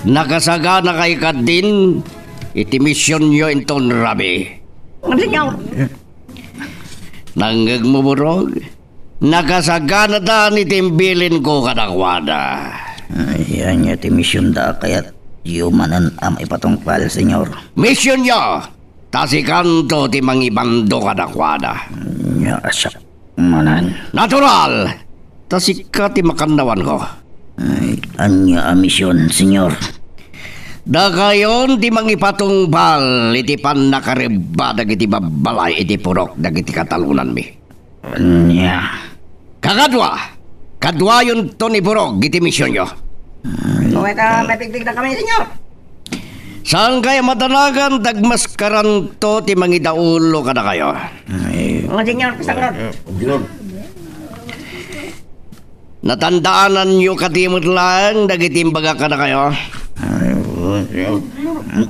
nakasaganakay kadin iti misionyo inton rabii. Monseñor. Nangngegmo, Burog? Nakasaganatan iti imbilinko kadakuada. Ay, ania ti misionda a kayatyo manen a maipatungpal, Señor? Misionyo! Ta sikanto ti mangibando kadakuada. Ania a siak manen? Natural! Ta sika ti makannawanko. Ay, ania a mision, Señor? Dakayon ti mangipatungpal iti pannakarebba dagiti babbalay iti purok dagiti katalonanmi. Ania? Kakadua, kaduayonto ni Burog iti misionyo. Uy, ta mapigpigda kami, Señor. Saan kayo madanagan, dagmaskaranto ti mangidaulo kadakayo. Ay. Monseñor, pasangad. Natandaananyo kadi met laeng dagiti imbagak kadakayo? Ay, Monseñor.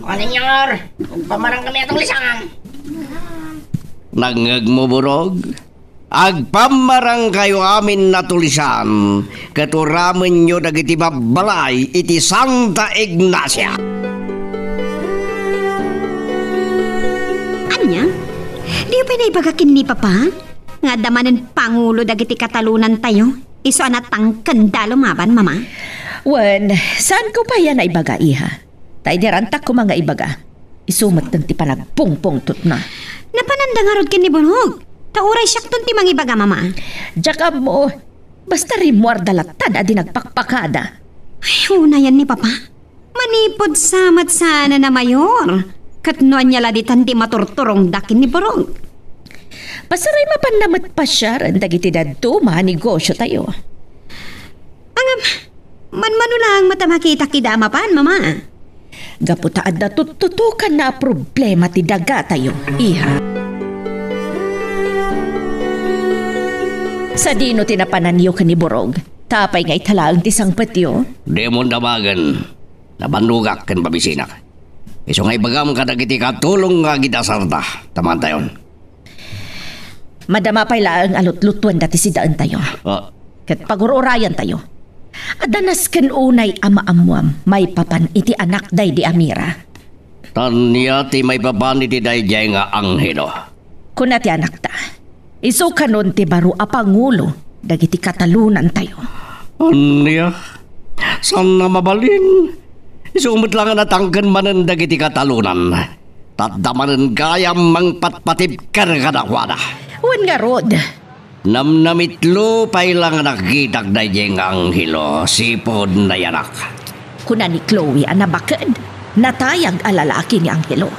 Monseñor, pamarang kami a tulisan. Nangngegmo, Burog? Agpammarangkayo amin a tulisan, ket uramenyo dagiti babbalay iti Santa Ignacia. Ania? Diyo pay naibaga ken ni Papa nga adda manen pangulo dagiti katalonantayo? Isu a natangkenda lumaban, Mama? Wen, saanko pay a naibaga, iha. Ta idi rantak koma nga ibaga, isu met ti panagpungpungtotna. Napananda ngarud ken ni Burog. Ta uray siakton ti mangibaga, Mama. Diak ammo. Basta rimmuarda latta a di nagpakpakada. Ay, unayan ni Papa. Manipud sa met saan a mayor. Ket no ania la ditan ti maturturongda ken ni Burog. Pasaray mapanna met pasiaren dagiti dadduma a negosiotayo. Ngem, manmano laeng met a makitak ida a mapan, Mama. Gapu ta adda tuttutokanna a problema ti dagatayo, iha. Sadino ti napananyo ken ni Burog? Ta apay nga ita laeng ti sangpetyo? Dimon damagen. Nabannogak ken babisinak. Isu nga ibagam kadagiti katulong nga agidasarda, ta maantayon. Madama pay laeng a lutlutuenda ti sidaentayo. Ah. Ket pagur-urayantayo. Adda nasken unay a maammuam maipapan iti anak daydi a Mira. Ania ti maipapan iti daydiay nga Angelo? Kuna ti anakta, isu kanon ti baro a pangulo dagiti katalonantayo. Ania? Saan a mabalin? Isu met la nga natangken manen dagiti katalonan. Ta adda manen gayam mangpatpatibker kadakuada. Wen ngarud. Namnamitlo pay la nga nakitak daydiay nga Angelo, sipud nayanak. Kuna ni Chloe a nabaked, natayag a lalaki ni Angelo.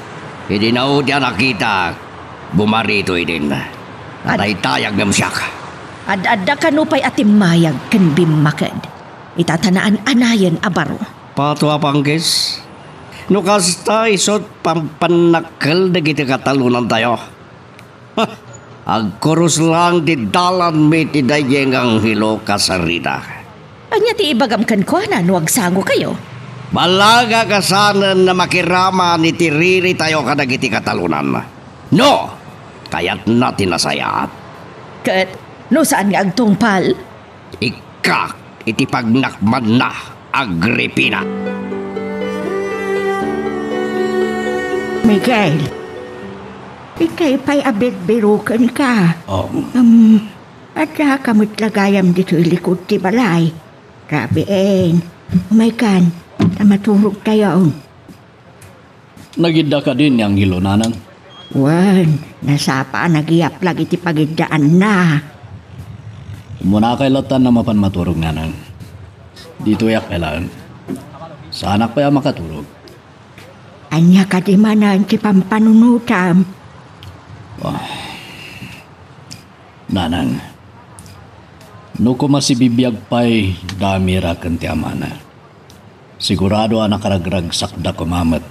Idi naudi a nakitak, bumarito idin. Ad- Nataytayag ngem siak. Ad-adda kano pay a timmayag ken bimmaked. Ita ta naan-anayen a baro. Pato a pangkis, no kasta isut' pampannakkel dagiti katalonantayo. Ha! Agkurus laeng ti dalanmi iti daydiay nga Angelo, kasarita. Ania ti ibagam kenkuana no agsangokayo? Ballagak a sanen a makiraman iti riritayo kadagiti katalonan. No, kayatna ti nasayaat. Ket no saan nga agtungpal? Ikkak iti pagnakmanna, Agripina. Miguel, ikay pay a birbirokenka. Oh. Um, adda ka met la gayam ditoy likod ti balay. Rabien, umaykan, ta maturogtayon. Nagidda kadin ni Angelo, nanang? Wen, nasapa a nagyaplag iti pagiddaanna. Umunakay latta a mapan maturog, nanang. Ditoyak pay laeng. Saanak pay a makaturog. Ania kadi manen ti pampanunotam? Ah. Nanang, no koma sibibiag pay da Amira ken ti amana, sigurado a nakaragragsakda koma met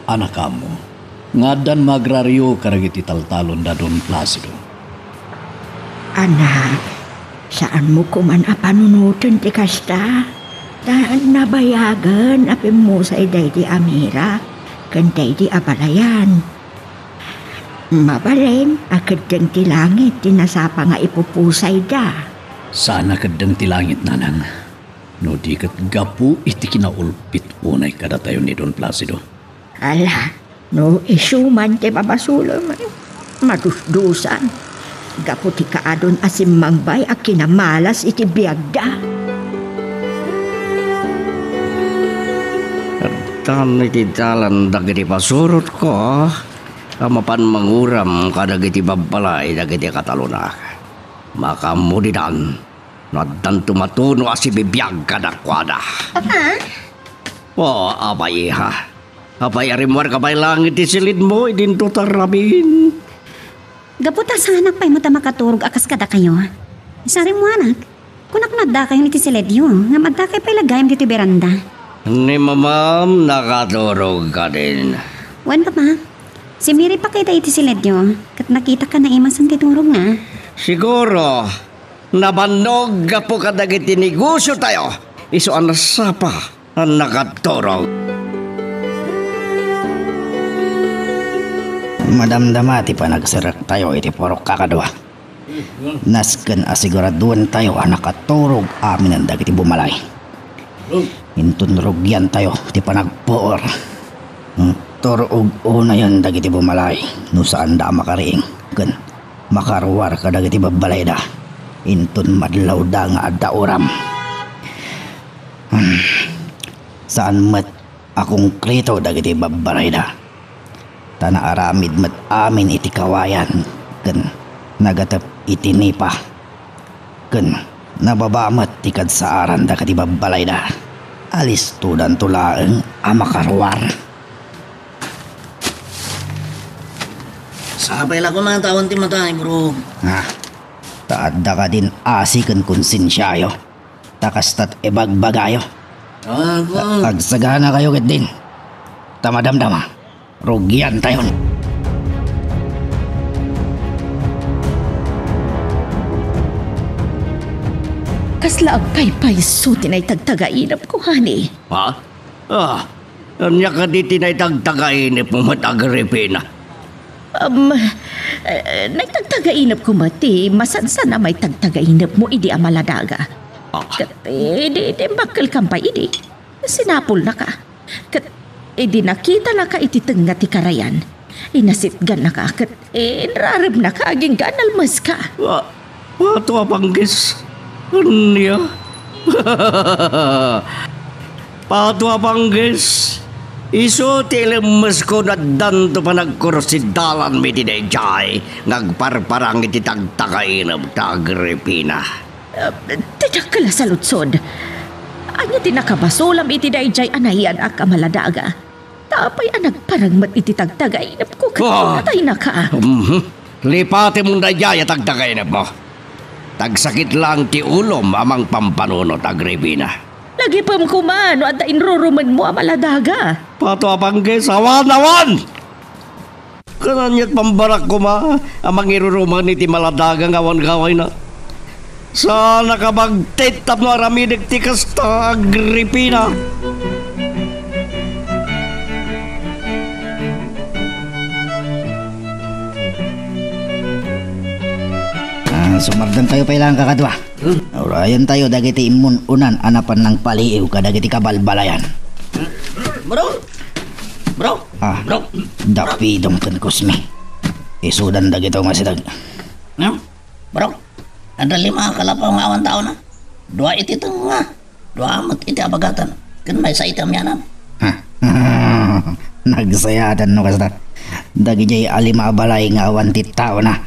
a nakaammo nga addan maagrario kadagiti taltalon da Don Placido. Anak, saanmo koman a panunoten ti kasta? Ta nabayagen a pimmusay daydi Amira ken daydi a balayan. Mabalin a keddeng ti langit ti nasapa nga ipupusayda. Saan a keddeng ti langit, nanang, no di ket gapu iti kinaulpit unay kadatayo ni Don Placido. Ala, no isu man ti babasolem, madusdusan. Gapu ti kaadon a simmangbay a kinamalas iti biagda. Addan iti dalan dagiti pasurotko a mapan manguram kadagiti babbalay dagiti katalonak. Makaammo ditan, no addanto matuno a sibibiag kadakuada. Papa? O, apay, iha? Apay a rimmuarka pay laeng iti silidmo idinto ta rabiin? Gapu ta saanak pay met a makaturog a kas kadakayo. Sa rimmuanak, kunak no addakayon iti silidyo, ngem addakay pay la gayam ditoy beranda. Ni mamam nakaturog kadin. Wen, papa. Si Mary pakita iti silidyo, ket nakitak a naimasen ti turogna. Siguro, nabannog gapu kadagiti negosiotayo, isu a nasapa a nakaturog. Madamdama ti panagserektayo iti purok kakadua. Nasken a siguraduentayo a nakaturog aminen dagiti bumalay. Inton rugiantayo ti panagpuor, tur-og unayen dagiti bumalay no saanda a makariing ken makaruar kadagiti babbalayda. Inton madlawda nga adda uram, hmm, saan met a konkreto dagiti babbalayda. Ta naaramid met amin iti kawayan ken nagatep iti nipa. Ken nababa met ti kadsaaran dagiti babbalayda. Alistodanto laeng a makaruar. Sapay la koma ta awan ti matay, bro. Ah, ta adda kadin asi ken konsensiayo. Ta kasta't ibagbagayo. Ah, ah. Agsaganakayo ketdin. Ta madamdama, rugiantayon. Kasla agpaypayso ti naitagtagainepko, honey. Ha? Ah, ania kadi ti naitagtagainepmo met, Agripina? Um, eh, naitagtagainepko met ti masansan a maitagtagainepmo idi a maladaga. Ah. Ket, eh, idi, idi imbakkelkam pay idi, sinapulnaka. Ket idi nakitanaka iti tengnga ti karayan, inasitgannaka ket inrarebnaka agingga a nalmeska. Ah, Pato a Panggis. Ania? Pato a Panggis. Isu ti ilemmesko no addanto panagkurosidalanmi iti daydiay nga agparparang iti tagtagainepta, Agripina. Ah, ti dakkel a saludsod. Ania ti nakabasolam iti daydiay a nayanak a maladaga? Ta apay a nagparang met iti tagtagainepko ket Ah! Pinataynaka? Mhm. Lipatem daydiay a tagtagainepmo. Tagsakit laeng ti ulom a mangpampanunot, Agripina. Lagipem koma no adda inrurumenmo a maladaga. Pato a Panggis, awan, awan! Ket ania't pambarak koma a mangirurumen iti maladaga nga awan gawayna? Saannak a bagtit tapno aramidek ti kasta, Agripina. Sumardantayo pay laeng, kakadua. Hmm? Urayantayo dagiti immun-unan a napan nangpaliiw kadagiti kabalbalayan. Bro! Bro! Ah, Bro! Dapidong ken Kusmi. Isudan dagito nga sidag. Hmm? Bro, adda lima a kalapaw nga awan taona. Dua iti tengnga, dua met iti abagatan, ken maysa iti amianan. Ha? Nagsayaatan no kasta. Dagidiay a lima a balay nga awan ti taona,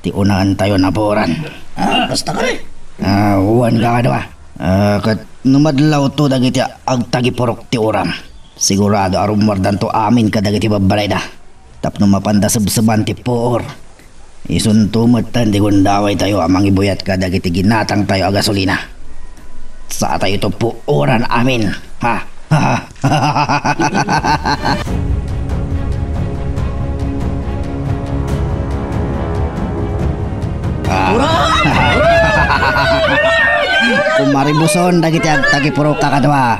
ti unaentayon a puoran. Ah, kasta kadi? Ah, wen, kakadua. Ah, ket no madlawto dagiti agtagipurok ti uram, sigurado a rummuardanto amin kadagiti babbalayda. Tapno mapanda sebseban ti puor, isunto metten ti gundawaytayo a mangibuyat kadagiti ginatangtayo a gasolina. Saatayo ito puoran amin. Ha? Kumaribuson dagiti agtagipurok, kakadua.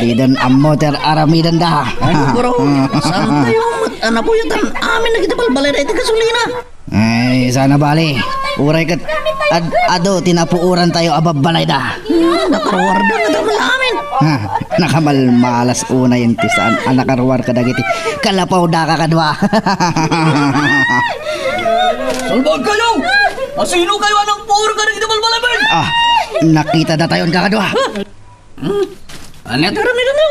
Diden ammo ti ar-aramidenda. Ay, bro, saan tayo met a nabuyatan amin dagiti balbalayda iti gasolina? Ay, sana bali. Uray ket ad-, adu ti napuorantayo a babbalayda. Hmm, nakaruarda nga damel amin. Ha, nakamalmalas unay ti saan a nakaruar kadagiti kalapawda, kakadua. Salbag kayo! Asino kayo a nagpuor kadagiti balbalayda? Ah, nakitada tayon, kakadua. Hmm? Ania ti aramidenda?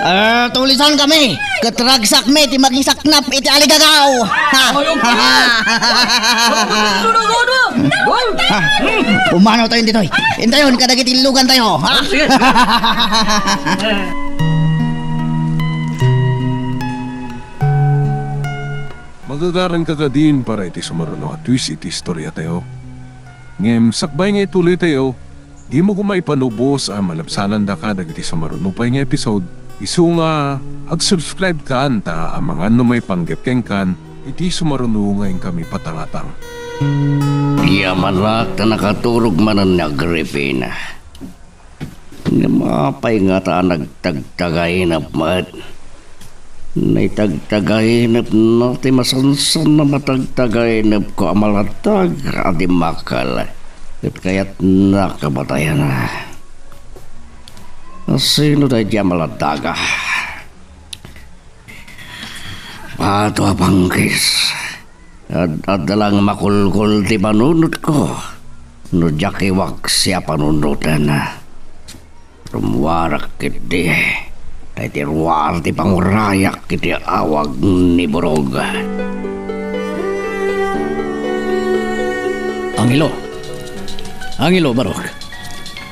Ah, tulisankami. Ket ragsakmi ti mangisaknap iti aligagaw. Ha? Ayaw ka! Ayaw ka! Ayaw ka! Gol! Ha? Pumanaw tayo ditoy. Intayon kadagiti illugantayo. Ha? Sige. Magagaranka kadin para iti sumaruno a twist iti istoriatayo. Ngem sakbay nga ituloytayo, dimo koma ipanubos a malabsanandaka dagiti sumaruno pay nga episode, isu nga ag-subscribe-kan ta amangan no maipanggep kenkan iti sumaruno nga inkami patangatang. Yamanak ta nakaturog manen ni Agripina. Ngem apay ngata a nagtagtagainep met? Naitagtagainepna ti masansan a matagtagainepko a maladag a dimmakkel, ket kayatna a patayen. Asino daydi a maladaga? Pato a pangkis. Ad-adda lang makulkol ti panunotko no diak iwaksi a panunoten. Rummuarak ketdi, ta iti ruar ti pangurayak iti awag ni Burog. Angelo! Angelo, Barok!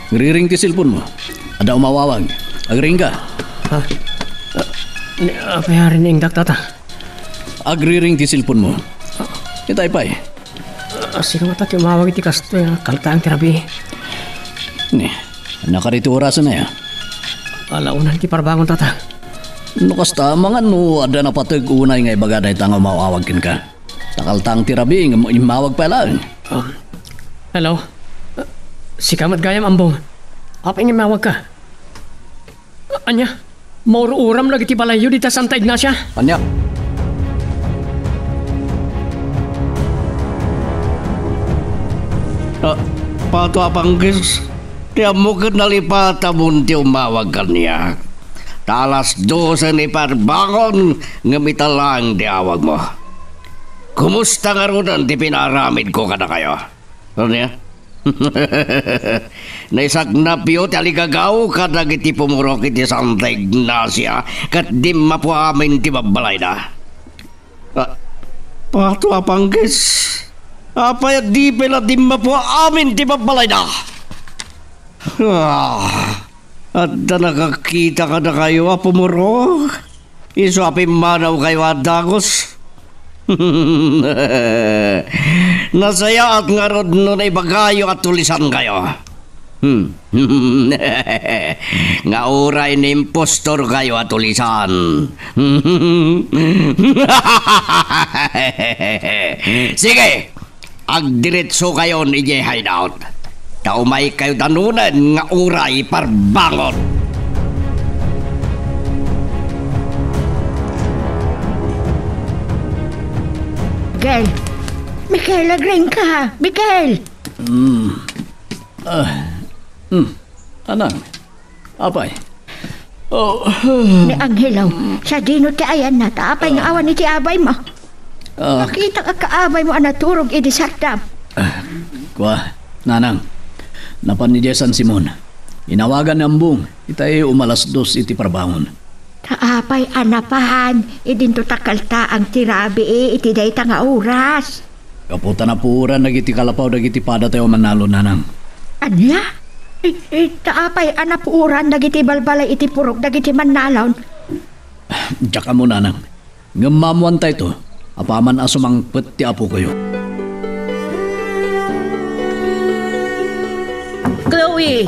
Agriring ti cellphone mo. Adda umawawag. Agriring ka. Ha? Ah, ni, apay a riringak, tata? Agriring ti cellphone mo. Itay pay. Ah, sino ngata ti umawag iti kastoy a kaltaang ti rabii? Ni, nakaditoy orasen aya? Ala una ti parbangon, tata. No kasta, amangan no adda napateg unay nga ibaga dayta nga umawawag kenka. Ta kaltaang ti rabii ngem immawag pay laeng. Um, hello? Ah, sika met gayam, Ambong. Apay nga immawagka? Ania? Maur-uram dagiti balayyo dita Santa Ignacia? Ania? Ah, Pato a Pangkis, ti ammok ket nalipatamon ti umawag kaniak. Ta alas dose ni parbangon ngem ita laeng ti awagmo. Kumusta ngaruden ti pinaaramidko kadakayo? Ania? Naisaknapyo ti aligagaw kadagiti pumurok iti Santa Ignacia ket dimmapo amin ti babbalayda. Ah, Pato a Pangkis, apay a di pay la dimmapo amin ti babbalayda? Ah, adda nakakita kadakayo a pumurok? Isu a pimmanawkayo a dagus. Nasayaat ngarud no naibagayo a tulisankayo. Hmm. Nga uray ni impostorkayo a tulisan. Sige, agdiretsokayon idiay hideout. Ta umaykayo danunen nga uray parbangon. Gel, Miguel, agriingka! Miguel! Mm. Ah. Mm. Anang. Apay. Oh. Ni Angelo, sadino ti ayanna, ta apay nga awan iti abaymo? Ah. Nakitak a kaabaymo a naturog idi sardam. Ah, kua, nanang. Napan idiay San Simon. Inawagan ni Ambong, itay umalas dos iti parbangon. Ta apay a napan, idinto ta kaltaang ti rabii iti dayta nga oras. Gapu ta napuoran dagiti kalapaw dagiti padatayo a mannalon, nanang. Ania? I-, i-, ta apay a napuoran dagiti balbalay iti purok dagiti mannalon? Diak ammo, nanang. Ngem maammoantayto, apaman a sumangpet ti apokoyo. Chloe!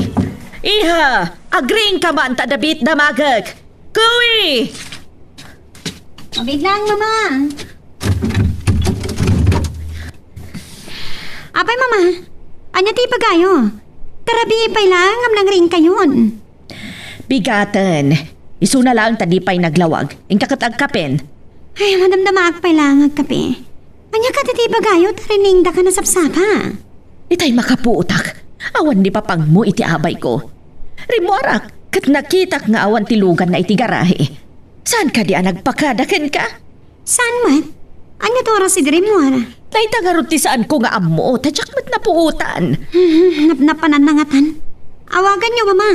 Iha! Agriingka man ta adda biit damagek! Chloe! Mabiit lang, Mama. Apay, Mama? Ania ti ibagayo? Ta rabii pay laeng ngem nangriingkayon. Bigaten. Isuna laeng ta di pay naglawag. Inka ket agkapen. Ay, madamdamaak pay laeng agkape. Ania kadi ti ibagayo ta riingdaka a nasapsapa? Itay makapuotak. Awan ni papangmo iti abayko. Rimmuarak, ket nakitak nga awan ti luganna iti garahe. Saan kadi a nagpakada kenka? Saan met? Ania ti oras idi rimmuar? Dayta ngarud ti saanko nga ammo, ta diak met napuotan. Hmm, napnapananna ngatan. Awaganyo, Mama.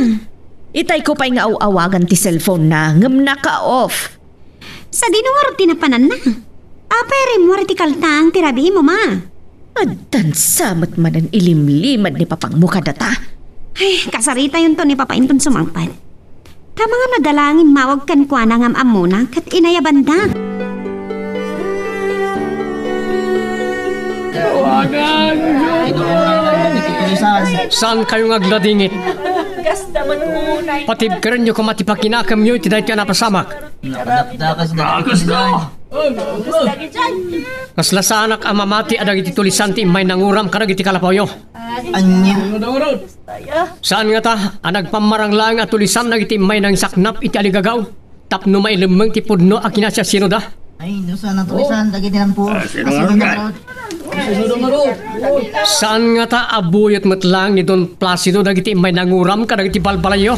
Itayko pay nga aw-awagan ti cellphone na, ngem naka-off. Sadino ngarud ti napananna? Apay rimmuar iti kaltaang ti rabii, Mama? Addan sa met manen ilimlimed ni papangmo kadata. Ay, kasaritayonto ni Papa inton sumangpet. Ta mangam nadalangin mawag kenkuana ngem ammona ket inayabanda. Saankayo nga agladingit. Patibkerenyo koma ti pakinakemyo iti daytoy a napasamak. Nakadakdakas dagiti tulisan. Kasla saanak a mamati a dagiti tulisan ti immay nanguram kadagiti kalapawyo. Ania? Saan ngata a nagpammarang laeng a tulisan dagiti immay nangisaknap iti aligagaw tapno mailemmeng ti pudno a kinasiasinoda? Ay, no saan a tulisan dagiti nampo. Ah, sino nga? Saan ngata a buyot met laeng ni Don Placido dagiti immay nanguram kadagiti balbalayyo?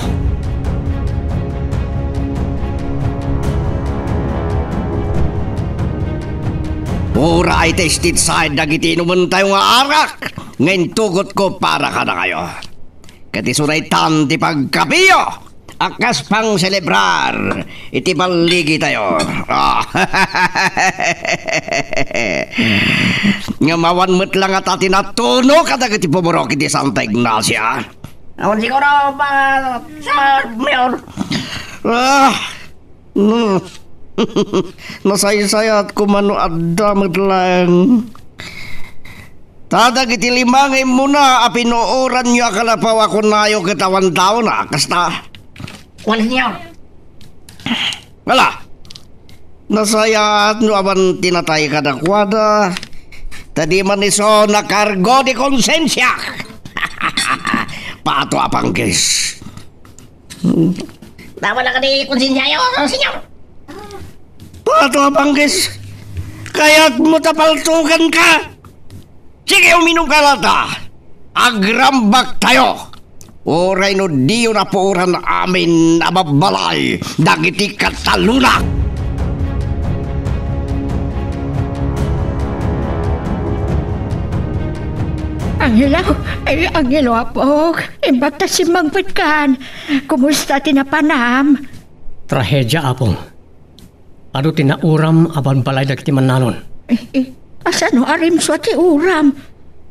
Uray tested side dagiti inumentayo nga arak nga intugotko para kadakayo. Ket isuna itan ti pagkapiyo a kas pangselebrar iti balligitayo. Ah. Ngem awan met la ngata ti natuno kadagiti pumurok iti Santa Ignacia. Awan siguro, pa, Sir Mayor. Ah, hmm. Nasaysayat koma no adda met laeng. Ta dagiti lima nga immuna a pinuoranyo a kalapaw a kunayo ket awan taona, kasta? Wen, Señor. Ala, nasayaat no awan ti natay kadakuada, ta di man isu nakargo ti konsensiak. Pato a panggis. Bawal ka di konsensiayo, Señor. Pato a panggis. Kayatmo ta paltugan ka? Sige, uminum ka lata. Agrambak tayo. Uray no diyo napuoran amin a babbalay dagiti kataluna. Angelo, ay, Angelo, apok. Imbag ta simmangpetkan. Kumusta ti napanam? Trahedia, apong. Adu ti nauram a balbalay dagiti mannalon. Eh, eh, asano a rimsua ti uram?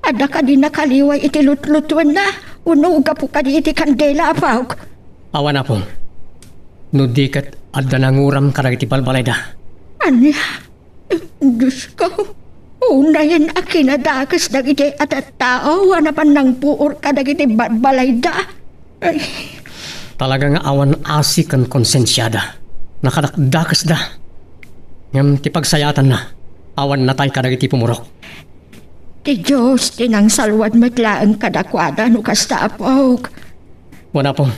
Adda kadi nakaliway iti lutlutuenna? Wenno gapu kadi iti kandela, apok? Awan, apong. No di ket adda nanguram kadagiti balbalayda. Ania? Diosko, unayen a kinadakes dagiti a tattao a napan nangpuor kadagiti balbalayda. Ay. Talaga nga awan asi ken konsensiada. Nakadakdakesda. Ngem ti pagsayaatanna, awan natay kadagiti pumurok. Ti Dios ti nangsalwad met laeng kadakuada no kasta, apok. Wen, apong,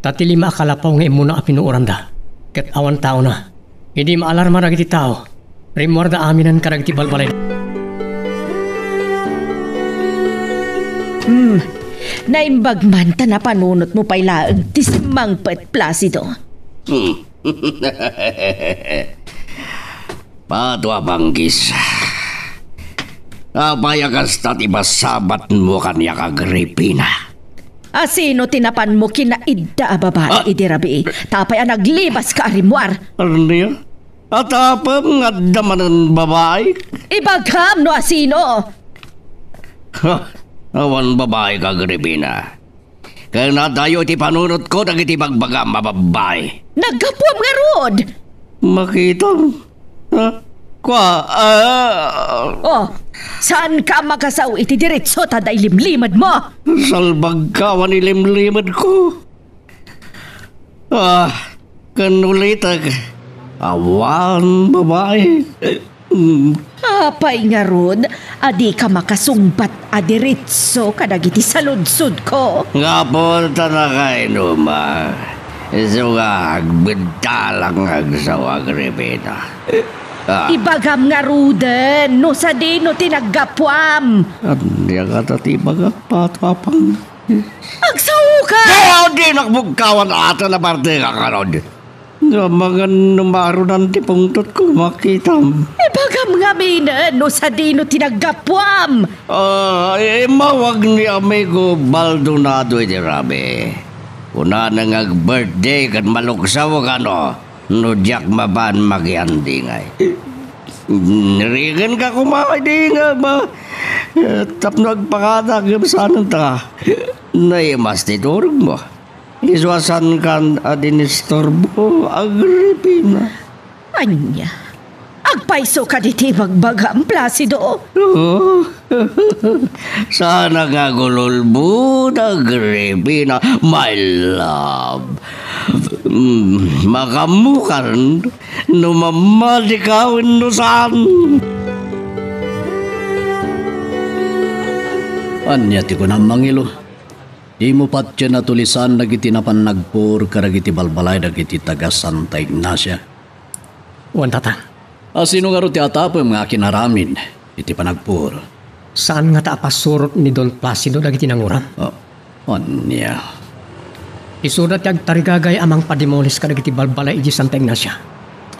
ta ti lima a kalapaw nga immuna a pinuoranda, ket awan taona. Idi maalarma dagiti tao, rimmuarda aminen kadagiti balbalay. Hmm. Naimbag man ta napanunotmo pay laeng ti simmangpet, Placido. Hmm. Patua, Panggis. Apay a kasta ti masabatmo kaniak, Agripina? A sino ti napanmo kinaidda a babai Ah! idi rabii? Tapay a naglibas ka a rimmuar. Ania? Atapem nga adda manen babai? Ibagam no a sino! Ha, awan babai ka, Agripina. Ken adayo iti panunotko dagiti bagbagam a babbai. Naggapuam ngarud! Makitam. Ha? Kua, ah. Oh, saan ka makasao iti diretso ta adda ilimlimedmo? Salbag ka awan ilimlimedko. Ah, ken ulitek, awan babai. Mm. Apay ngarud a dika makasungbat a diretso kadagiti saludsodko? Gapu ta nakainuma, isu nga agbedda lang nga agsaw, Agripina. Ah. Ibagam ngaruden no sadino ti naggapuam. Ania ngata ti ibagak, Patua, Panggis? Agsaoka! Kaya dinak bugkawan a ta napartengak ngarud. Nga mangan no marunan ti pungtotko, makitam. Ibagam ngamin no sadino ti naggapuam. Ah, immawag ni Amigo Baldonado iti rabii. Kunana nga ag-birthday ket maluksaw kano no diak mapan makiandingay. Niriken ka koma idi nga ba, eh, tapno agpakada ngem saan ta naimas ti turogmo. Isu a saankan a dinisturbo, Agripina. Ania? Agpayso ka diti bagbagam, Placido? Oo. Saan nga agululbo, Agripina, my love. Mm, makaammokan no mammadika wenno saan. Ania ti kunam, Mangilo? Dimo patien a tulisan dagiti napan nagpuor kadagiti balbalay dagiti taga-Santa Ignacia. Wen, Tata. A sino ngarud ti atapem nga akin-aramid iti panagpuor? Saan ngata a pasurot ni Don Placido dagiti nanguram? Ah, ania? Isuda ti agtarigagay a mangpadimolis kadagiti balbalay idiay Santa Ignacia.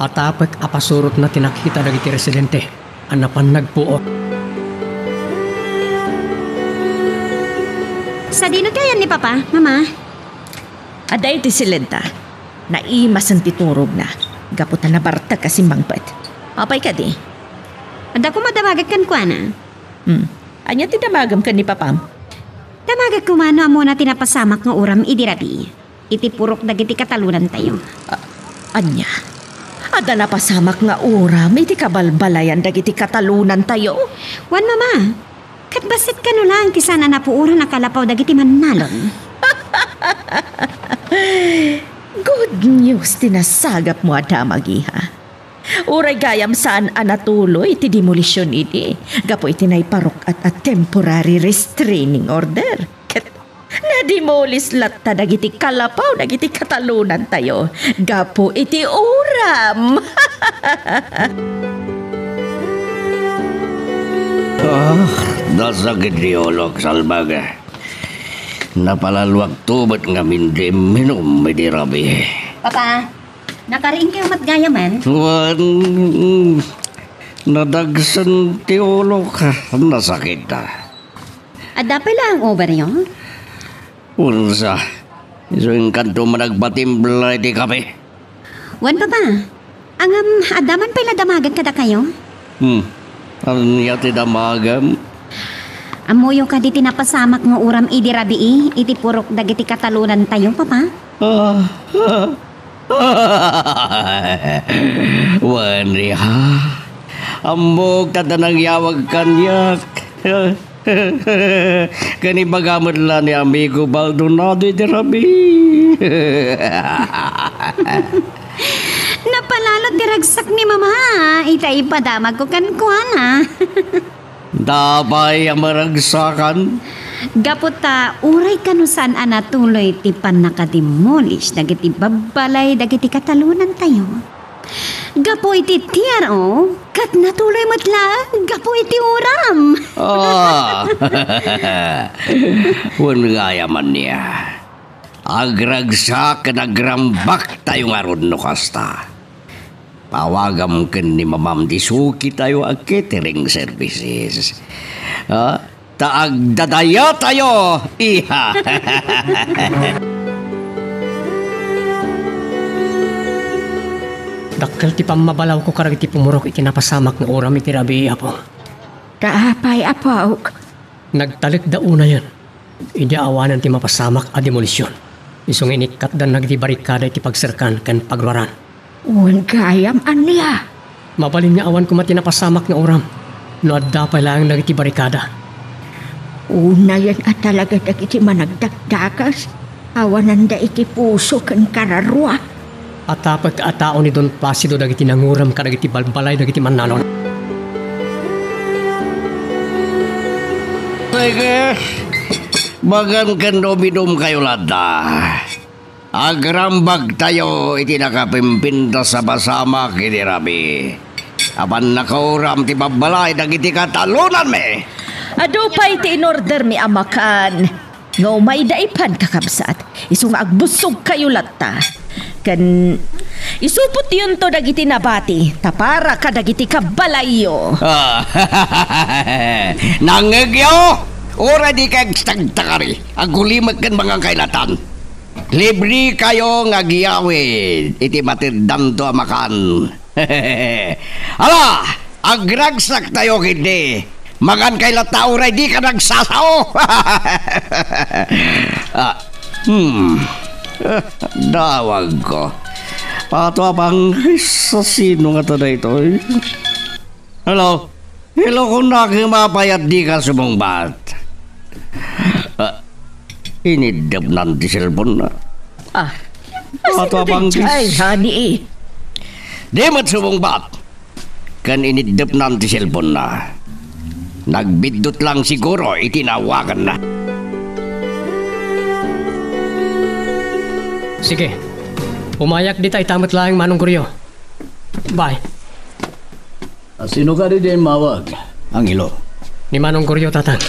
Atapek a pasurotna ti nakita dagiti residente a napan nagpuor. Sadino ti ayan ni Papa, Mama? Adda iti silenta. Naimasen ti turogna gapu ta nabartek a simmangpet. Apay kadi? Adda koma damagek kenkuana. Hmm. Ania ti damagem ken ni Papam? Damagek koma no ammona ti napasamak nga uram idi rabii iti purok dagiti katalonantayo. A-, ania? Adda napasamak nga uram iti kabalbalayan dagiti katalonantayo? Wen, Mama. Ket bassit kano laeng ti saan a napuoran a kalapaw dagiti mannalon. Good news ti nasagapmo a damag, iha. Uray gayam saan a natuloy ti demolition idi, gapu iti naiparuk-at a temporary restraining order. Ket nadimolis latta dagiti kalapaw dagiti katalonantayo gapu iti uram. Ah, nasakit ti ulok, salbag. Napalaluakto met ngamin ti imminum idi rabii. Papa, nakariingkayo met gayamen? Wen, nadagsen ti ulok. Nasakit. Adda pay laeng uberyo? Unsa? Isu inkanto man agpatimpla iti kape. Wen, Papa. Ngem, adda man pay la damagek kadakayo? Hmm. Ania ti damagem? Ammoyo kadi ti napasamak nga uram idi rabii iti purok dagiti katalonantayo, Papa? Ah. Wen, iha. Ammok ta adda nangyawag kaniak. Ken ibaga met la ni Amigo Baldonado iti rabii. Napalalo ti ragsak ni Mama ita ipadamagko kenkuana. Apay a maragsakan? Gapu ta uray kano saan a natuloy ti pannakademolish dagiti babbalay dagiti katalonantayo, Gapu iti T R O, ket natuloy met laeng gapu iti uram. Ah, wen gayam ania. Agragsak ken agrambak tayo ngarud no kasta. Pawagam ken ni Mamam ti suki tayo a catering services. Ah, ta agdadaya tayo, iha. Dakkel ti pammabalawko kadagiti pumurok iti napasamak nga uram iti rabii, Apo. Ta apay, Apok? Nagtalekda unayen idi awanen ti mapasamak a demolisyon. Isu nga inikkatdan dagiti barikada iti pagserkan ken pagruaran. Wen gayam ania? Mabalin nga awan koma ti napasamak nga uram no adda pay laeng dagiti barikada. Unayen a talaga dagiti managdakdakes, awananda iti puso ken kararua. Atapek a tao ni Don Placido dagiti nanguram kadagiti balbalay dagiti mannalon. Sige, magan ken umidumkayo latta. Agrambagtayo iti nakapimpintas a pasamak iti rabii. Apan nakauram ti babbalay dagiti katalonanmi. Adu pay ti inordermi a makan nga umayda ipan, kakabsat. Isu nga agbussogkayo latta. Ken isupotyonto dagiti nabati, ta para kadagiti kabbalayyo. Ah, nangngegyo? Uray di kay agtagtakari, agulimek ken mangan kay latan. Librekayo nga agyawid iti mateddanto a makan. Ala, agragsaktayo ketdi. Mangan kay latta uray di ka nagsasao. Ah, hmm. Dawagko. Ato a panggis, sino ngata daytoy? Hello? Hello, kunak, mapayat di ka sumungbat. Ah, iniddepnan ti cellphone-na. Ah, ato a panggis. Ay, honey. Di met sumungbat. Ken iniddepnan ti cellphone-na. Nagbiddut lang siguro iti naawaganna. Sige. Umayak dita ita met laeng, Manong Goryo. Bye. A, sino kadi diay immawag, Angelo? Ni Manong Goryo, Tatang.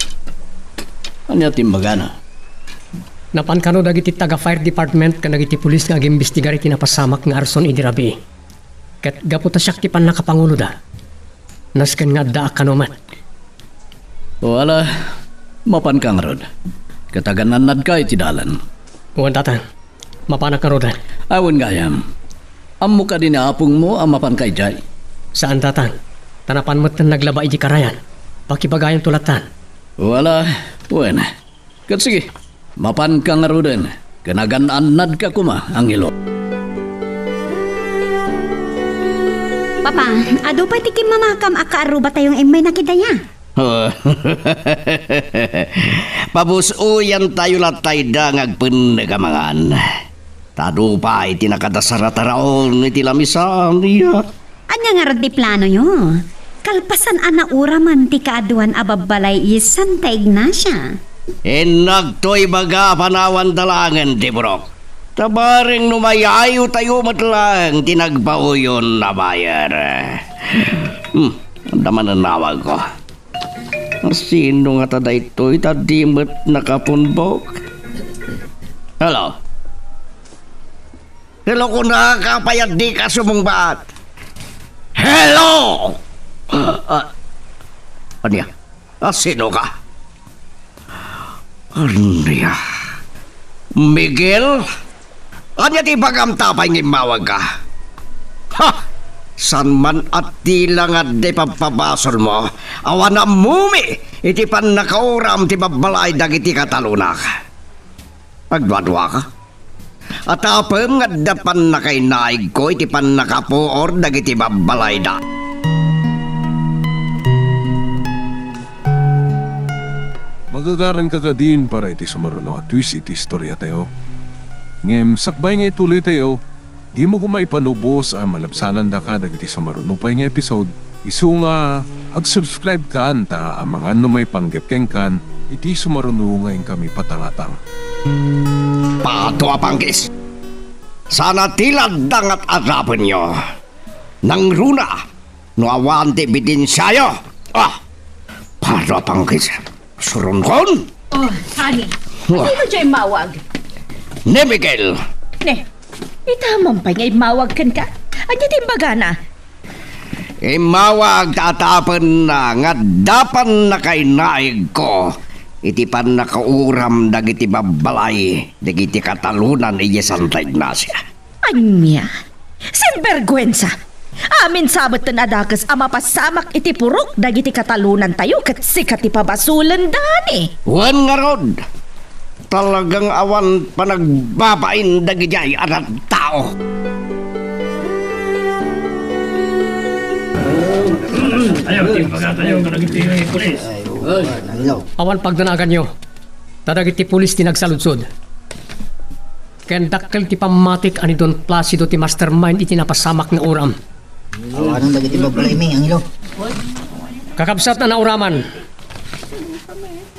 Ania ti imbagana? Napan kano dagiti taga-fire department ken dagiti pulis nga agimbestigar iti napasamak nga arson idi rabii. Ket gapu ta siak ti pannakapanguloda, nasken nga addaak kano met. O, ala, mapanka ngarud. Ket agan-annadka iti dalan. Wen, Tatang. Mapanak ngaruden. Awan gayam. Ammok kadi ni apongmo a mapanka idiay? Saan, Tatang. Ta napan metten naglaba idi karayan. Pakibagayanto lattan. Wala, wen. Ket sige, mapanka ngaruden, ken agan-annadka koma, Angelo. Papa, adu pay ti kimmamakam a kaarrubatayo nga immayna kadaya? Pabus-oyantayo latta ida nga agpenneg a mangan. Ta adu pay ti nakadasarataraon iti lamisaan, iya. Ania ngarud ti planoyo? Kalpasan a nauraman ti kaaduan a babbalay iti Santa Ignacia. Innakto ibaga a panawanda laengen ti burok. Ta bareng no mayayutayo met laeng ti nagpauyon a buyer. Hmm, adda mananawagko. Sino ngata daytoy ta di met nakapunbok? Hello? Hello, kunaka, apay a dika sumungbat? Hello! Ah, ania? Ah, sino ka? Ania? Miguel? Ania ti ibagam ta apay nga immawagka? Ha! Saan man a tila nga adda ipabpabasolmo, awan ammom iti pannakauram ti babbalay dagiti katalonak. Agduaduaka? Atapem nga adda pannakainaigko iti pannakapuor dagiti babbalayda. Magagaranka kadin para iti sumaruno a twist iti istoriatayo. Ngem sakbay nga ituloytayo, dimo koma ipanubos a malabsanandaka dagiti sumaruno pay nga episode. Isu nga ag-subscribe kan ta amangan no maipanggep kenkan iti sumaruno nga inkami patangatang. Pato a panggis! Sana ti laddangat a rapenyo. Nangruna no awan ti ebidensiayo. Ah, para pangkis. Surunkon? Oh, honey. Wah. Sino diay immawag? Ni Miguel. Ne, ita man pay nga immawag kenka? Ania ti imbagana? Immawag ta atapenna nga adda pannakainaigko iti pannakauram dagiti babbalay dagiti Katalonan idiay Santa Ignacia. Ania? Sinberguensa! Amin sa metten a dakes a mapasamak iti purok dagiti Katalonantayo ket sika ti pabasolenda, ne? Wen ngarud, talagang awan panagbabain dagidiay a tattao. Ayaw ti pagatayo kadagiti pulis. Awan pagdanaganyo. Ta dagiti pulis ti nagsaludsod. Ken dakkel ti pammatik a ni Don Placido ti mastermind iti napasamak nga uram. Awanan dagiti babbalay mi, Angelo. Kakabsat a nauraman,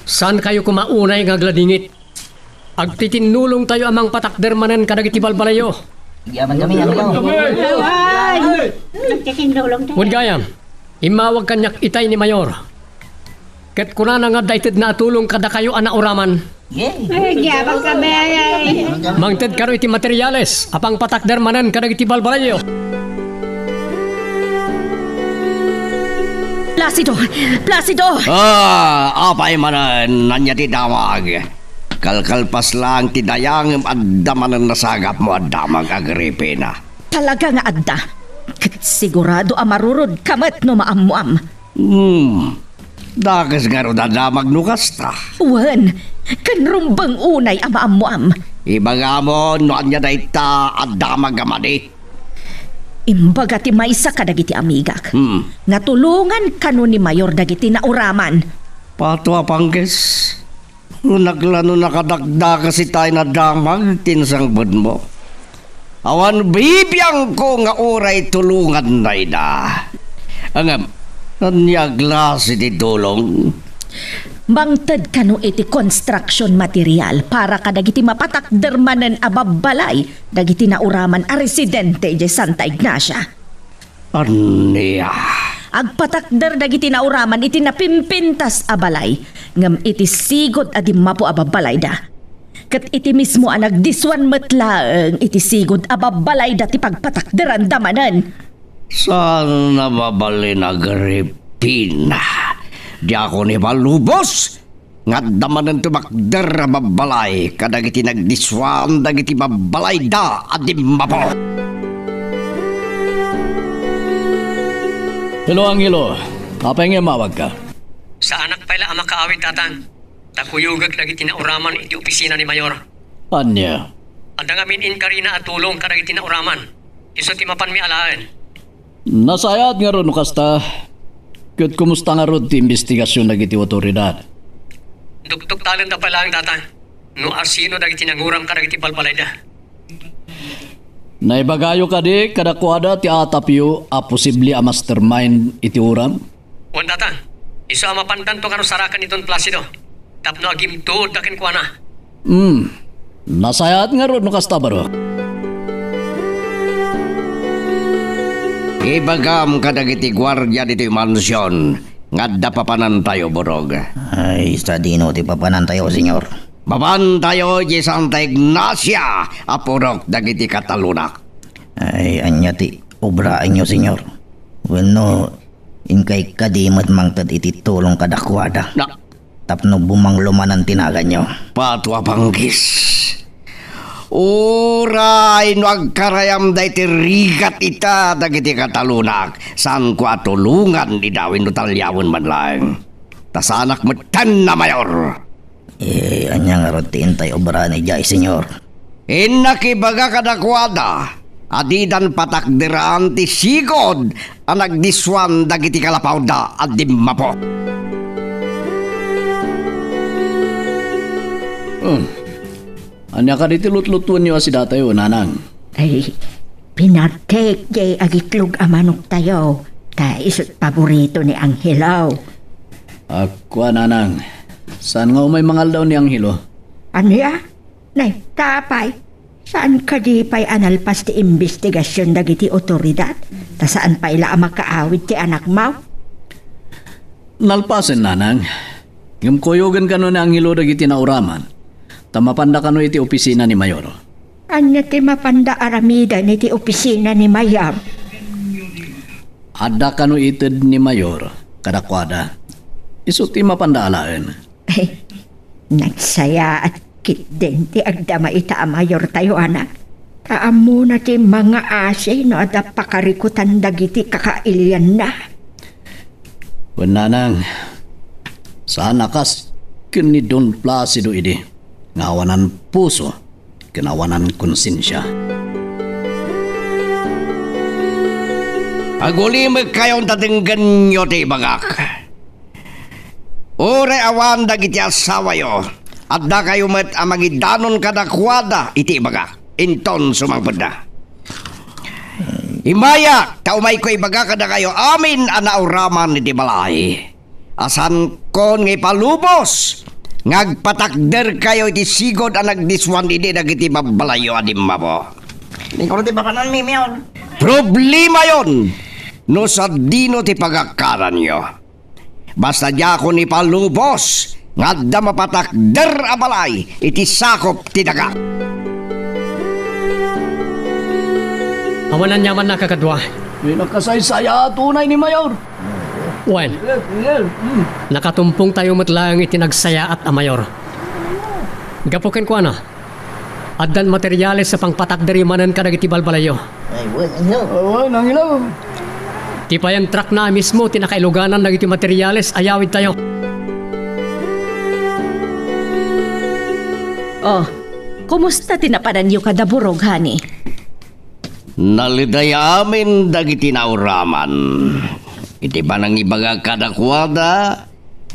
saankayo koma unay nga agladingit. Agtitinnulongtayo a mangpatakder manen kadagiti balbalayyo. Agyamankami, Angelo. Awan! Agtitinnulongtayo. Wen gayam, immawag kaniak itay ni Mayor. Ket kunana nga adda itedna a tulong kadakayo a nauraman. Yay! Ay, agyamankami, ay, ay. Mangted kano iti materiales a pangpatakder manen kadagiti balbalayyo. Placido! Placido! Ah, apay manen, ania ti damag? Kalkalpas laeng ti dayang ngem adda manen nasagapmo a damag, Agripina. Talaga nga adda. Ket sigurado a marurodka met no maammoam. Hmm. Dakes ngarud a damag no kasta. Wen, ken rumbeng unay a maammoam. Ibagamon no ania dayta a damag a madi. Imbaga ti maysa kadagiti amigak, hmm, nga tulongan kano ni Mayor dagiti nauraman. Pato a pangkis. Nagla no nakadakdakes itay a damag ti insangbudmo. Awan bibiangko nga uray tulonganna ida. Ngem, ania a klase ti tulong? Mangted kano iti construction material para kadagiti mapatakder manen a babbalay dagiti nauraman a residente idiay Santa Ignacia. Ania? Agpatakder dagiti nauraman iti napimpintas a balay, ngem iti sigud a dimmapo a babbalayda. Ket iti mismo a nagdisuan met laeng iti sigud a babbalayda ti pagpatakderanda manen. Saan a mabalin, Agripina? Diakon ibalubos nga adda manen tumakder a babbalay kadagiti nagdisuan dagiti babbalayda a dimmapo. Hello, Angelo. Apay nga immawagka? Saanak pay la a makaawid, Tatang. Ta kuyogek dagiti nauraman iti opisina ni Mayor. Ania? Adda ngamin inkarina a tulong kadagiti nauraman. Isu ti mapanmi alaen. Nasayaat ngarud no kasta. Ket kumusta ngarud ti imbestigasion dagiti awtoridad? Dukduktalenda pay laeng, Tatang, no asino dagiti nanguram kadagiti balbalayda. Naibagayo kadi kadakuada ti atapyo a posible a mastermind iti uram? Wen, Tatang, isu a mapandanto kano sarakan ni Don Placido tapno agimtuodda kenkuana. Hmm. Nasayaat ngarud no kasta, barok. Ibagam kadagiti guardia ditoy mansion nga adda papanantayo, barok. Ay, sadino ti papanantayo, Señor? Mapantayo idiay Santa Ignacia a purok dagiti Katalonak. Ay, ania ti obraenyo, Señor? Wenno, inkay kadi met mangted iti tulong kadakuada? Na- Tapno bumanglo manen ti naganyo. Pato a panggis. Uray no agkarayamda iti rigat ita dagiti Katalonak, saanko a tulongan ida wenno taliawen man laeng. Ta saanak metten a mayor. Eh, ania ngarud ti intay obraen idiay, Señor? Innak ibaga kadakuada a didan patakderan ti sigud a nagdisuan dagiti kalapawda a dimmapo. Hmm. Ania kadi ti lutlutuenyo a sidatayo, Nanang? Ay, pinagkek jay agitlog a manoktayo, ta isut paborito ni Angelo. Akua, Nanang. Saan nga umay mangaldaw ni Angelo? Ania? Nay, ta apay, saan kadi pay a nalpas ti imbestigasion dagiti otoridad? Ta saan pay la a makaawid ti anakmo? Nalpasen, nanang. Ngem kuyogen kano ni Angelo dagiti nauraman, ta mapanda kano iti opisina ni Mayor. Ania ti mapanda aramiden iti opisina ni Mayor? Adda kano ited ni Mayor kadakuada. Isu ti mapanda alaen. Nagsayaat ketdin ti agdama ita a mayortayo, anak. Ta ammona ti mangaasi no adda pakarikutan dagiti kakailianna. Wen, nanang, saan a kas ken ni Don Placido idi nga awanan puso ken awanan konsensia. Agulimekkayon ta denggenyo ti ibagak. Uray awan dagiti asawayo, addakayo met a mangidanon kadakuada iti ibagak. Inton sumangpetda, immayak ta umayko ibaga kadakayo amin a nauraman iti balay a saankon nga ipalubos nga agpatakderkayo iti sigud a nagdiswan idi dagiti babbalayyo a dimmapo. Di ko ti papananmi, Mayor. Problemayon no sadino ti pagakkananyo. Basta diakon ipalubos nga adda mapatakder a balay iti sakop ti daga. Awan aniamanna, kakadua. Di nakasaysayaat unay ni Mayor. Wen, Yes, yes. Mm. Nakatumpongtayo met laeng iti nagsayaat a Mayor. Gapu kenkuana, addan materiales a pangpatakderyo manen kadagiti balbalayyo. Ay, wen, Angelo. Awan, Angelo. Ti payen truckna a mismo ti nakailuganan dagiti materiales a yawidtayo. Oh, kumusta ti napananyo kada Burog, honey? Naliday amin dagiti nauraman. Iti panangibaga kadakuada,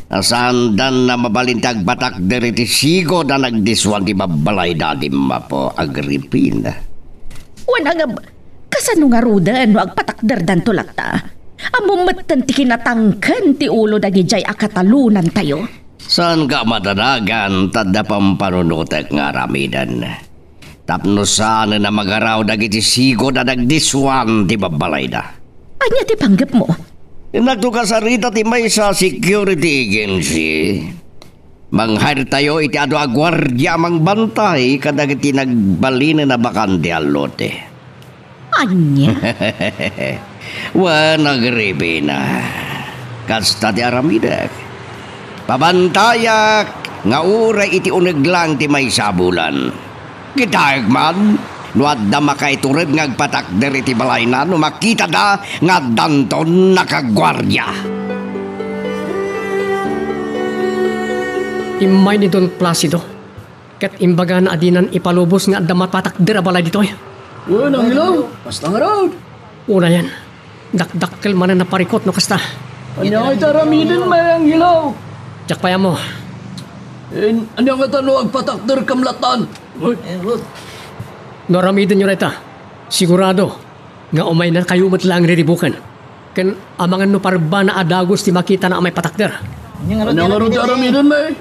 a saandanna mabalin ti agpatakder iti sigud a nagdiswan ti babbalayda a dimmapo, Agripina. Wen, agab-, kasano ngaruden no agpatakderdanto latta? Ammom metten ti kinatangken ti ulo dagidiay a katalonantayo. Saanka a madanagan ta adda pampanunotek nga aramiden tapno saanen a magaraw dagiti sigud a nagdiswan ti babbalayda. Ania ti panggepmo? Innak to kasarita ti maysa a security agency. Manghayrtayo iti adu a guardia a mangbantay kadagiti nagbalinen a bakante a lote. Ania? Wen, Agripina, kasta ti aramidek. Pabantayak nga uray iti uneg lang ti maysa a bulan. Kitaek man no adda makaitured nga agpatakder iti balayna no makitada nga addanton nakaguardia. Immay ni Don Placido ket imbagana a dinan ipalubos nga adda mapatakder a balay ditoy. Wen, Angelo, kasta ngarud. Unayen, dakdakkel manen a parikut no kasta. Ania nga iti aramiden, May Angelo? Diak pay ammo. En, ania ngata no agpatakderkam latan? Uy. No aramidenyo dayta, sigurado nga umaynakayo met laeng riribuken. Ken amangan no parebbana a dagus ti makitana a maipatakder. Ania ngarud ti aramiden, May?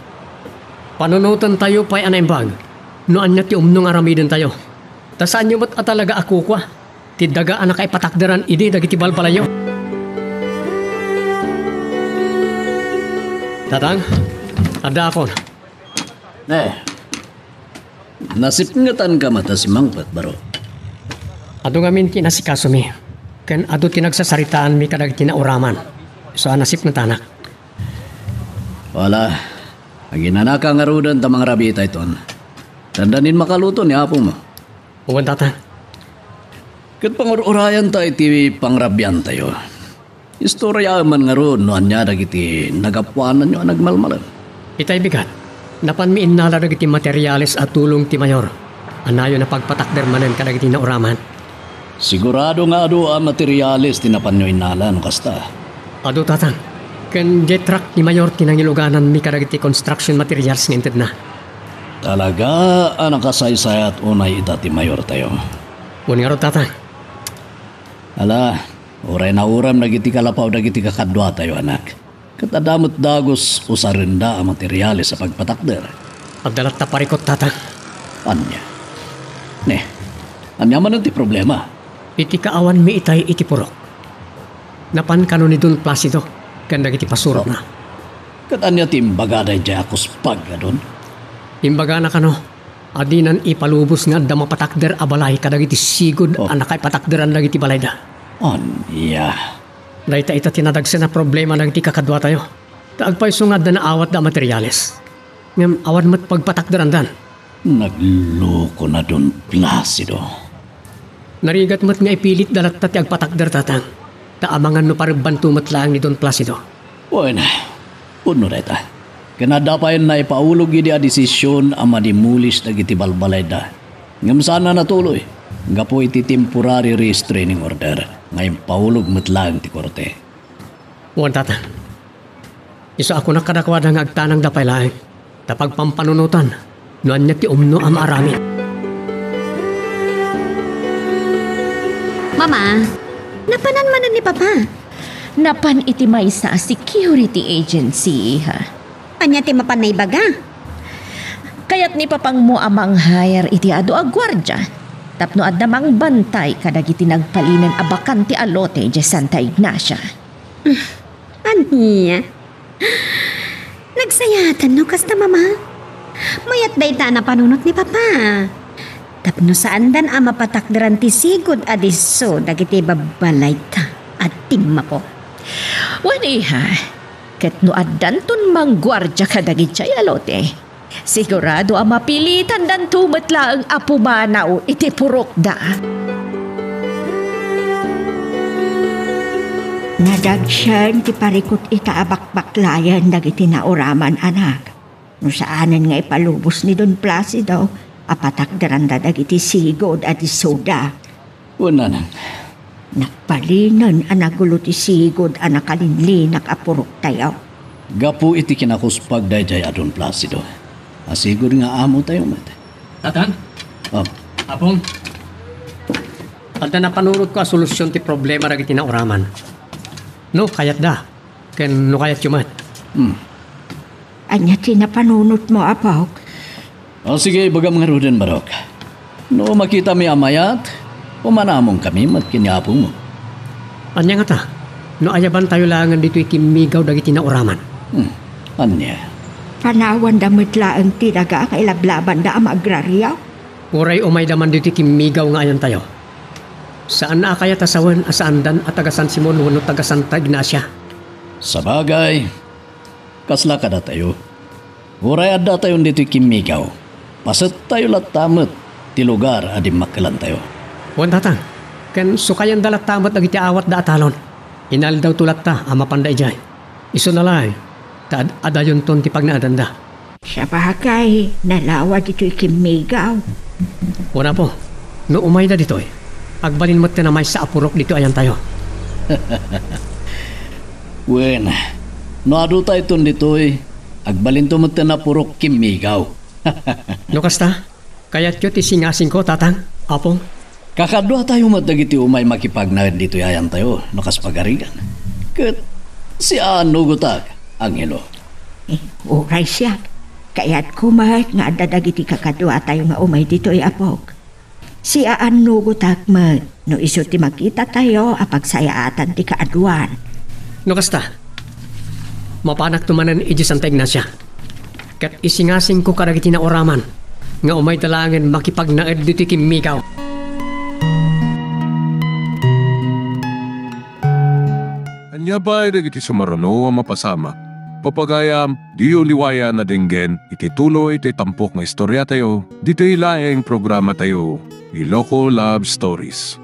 Panunotentayo pay a naimbag no ania ti umno nga aramidentayo. Ta saanyo met a talaga a kukua ti daga a nakaipatakderan idi dagiti balbalayyo. Tatang, addaakon. Eh, nasipngetanka met a simangpet, baro? Adu ngamin ti inasikasomi, ken adu ti nagsasaritaanmi kadagiti nauraman. Isu a nasipngetanak. Wala, aginanaka ngaruden ta mangrabii ta iton. Dandanin makaluto ni apomo. Wen, Tatang. Ket pangur-urayanta iti pangrabiantayo. Istoryaem man ngarud no ania dagiti nagapuananyo a nagmalmalem. Itay bigat, napanmi innala dagiti materiales a tulong ti Mayor a nayon a pagpatakder manen kadagiti nauraman. Sigurado nga adu a materiales ti napanyo innala no kasta. Adu, Tatang. Ken diay truck ni Mayor ti nangilugananmi kadagiti construction materials nga intedna. Talaga a nakasaysayat unay ita ti Mayortayo. Wen ngarud, Tatang. Ala, uray nauram dagiti kalapaw dagiti kakaduatayo, anak. Ket adda met dagus usarenda a materiales a pagpatakder. Adda latta parikut, Tatang. Ania? Ne, ania manen ti problema? Iti kaawanmi itay iti purok, Napan kano ni Don Placido ken dagiti pasurotna. Ket ania ti imbaga daydiay a kuspag a Don? Imbagana kano a dinan ipalubos nga adda mapatakder a balay kadagiti sigud Oh. a nakaipatakderan dagiti balayda. Ania? Dayta ita ti nadagsen a problema dagiti kakaduatayo. Ta agpayso nga adda naawatda a materiales. Ngem awan met pagpatakderandan. Nagloko na Don Placido. Narigat met nga ipilitda latta ti agpatakder, Tatang, ta amangan no parebbanto met laeng ni Don Placido. Wen, pudno dayta. Ken adda pay naipaulog idi a desisyon a madimulis dagiti balbalayda. Ngem saan a natuloy, gapu iti temporary restraining order nga impaulog met laeng ti korte. Wen, Tatang. Isu a kunak kadakuada nga agtanangda pay laeng ta pagpampanunotan no ania ti umno a maaramid. Mama, napanan manen ni Papa? Napan iti maysa a security agency, iha. Ania ti mapan naibaga? Kayat ni Papangmo a mang-hire iti adu a guardia tapno adda mangbantay kadagiti nagpalinen a bakante a lote idiay Santa Ignacia. Ania? Nagsayaatan no kasta, Mama? Mayat dayta a napanunot ni Papa. Tapno saandan a mapatakderan ti sigud a disso dagiti babbalayda a timmapo. Wen, iha, ket no addanton mangguardia kadagiti a lote, sigurado a mapilitandanto met laeng a pumanaw iti purokda. Nadagsen ti parikut ita a bakbaklayen dagiti nauraman, anak. No saanen nga ipalubos ni Don Placido a patakderanda dagiti sigud a dissoda. Wen, nanang. Nagbalinen a nagulo ti sigud a nakalinlinak a puroktayo. Gapu iti kinakuspag daydiay a Don Placido, a sigud nga amotayo met. Tatang? Oh. Apong, adda napanunotko a solusyon ti problema dagiti nauraman. No kayatda, ken no kayatyo met. Hmm. Ania ti napanunotmo, apok? O sige, ibagam ngaruden, Barok. No makitami a mayat, umanamongkami met ken ni apomo. Ania ngata? No ayabantayo laengen ditoy kimmigaw dagiti nauraman. Hmm. Ania? Panawanda met laeng ti daga nga ilablabanda a maagraryo? Uray umayda man ditoy kimmigaw nga ayantayo. Saan a kayat a sawen a saandan a taga San Simon wenno taga Santa Ignacia. Sabagay, kasla kadatayo. Uray addatayon ditoy kimmigaw, pasettayo latta met ti lugar a dimmakkelantayo. Wen, Tatang, ken sukayanda latta met dagiti awatda a talon. Inaldawto latta a mapanda idiay. Isuna laeng, ta ad-, adayonton ti pagnaedanda. Sabagay, nalawa ditoy kimmigaw. Wen, Apo, no umayda ditoy, agbalin metten a maysa a purok ditoy ayantayo. Wen, no adutayton ditoy, agbalinto metten a purok kimmigaw. No kasta, kayatyo ti singasingko, Tatang, Apong? Kakaduatayo met dagiti umay makipagnaed ditoy ayantayo, no kas pagarigan. Ket siaannugotak, Angelo. Eh, uray siak, kayatko met nga adda dagiti kakaduatayo nga umay ditoy, apok. Siaannugotak met no isu ti makitatayo a pagsayaatan ti kaaduan. No kasta, mapanakto manen idiay Santa Ignacia. Ket isingasingko kadagiti nauraman nga umayda laengen makipagnaed ditoy kimmigaw. Ania pay dagiti sumaruno a mapasamak? Papagayam, diyo liwayan a denggen iti tuloy ti tampok nga istoriatayo, ditoy laeng programatayo, Iloko Love Stories.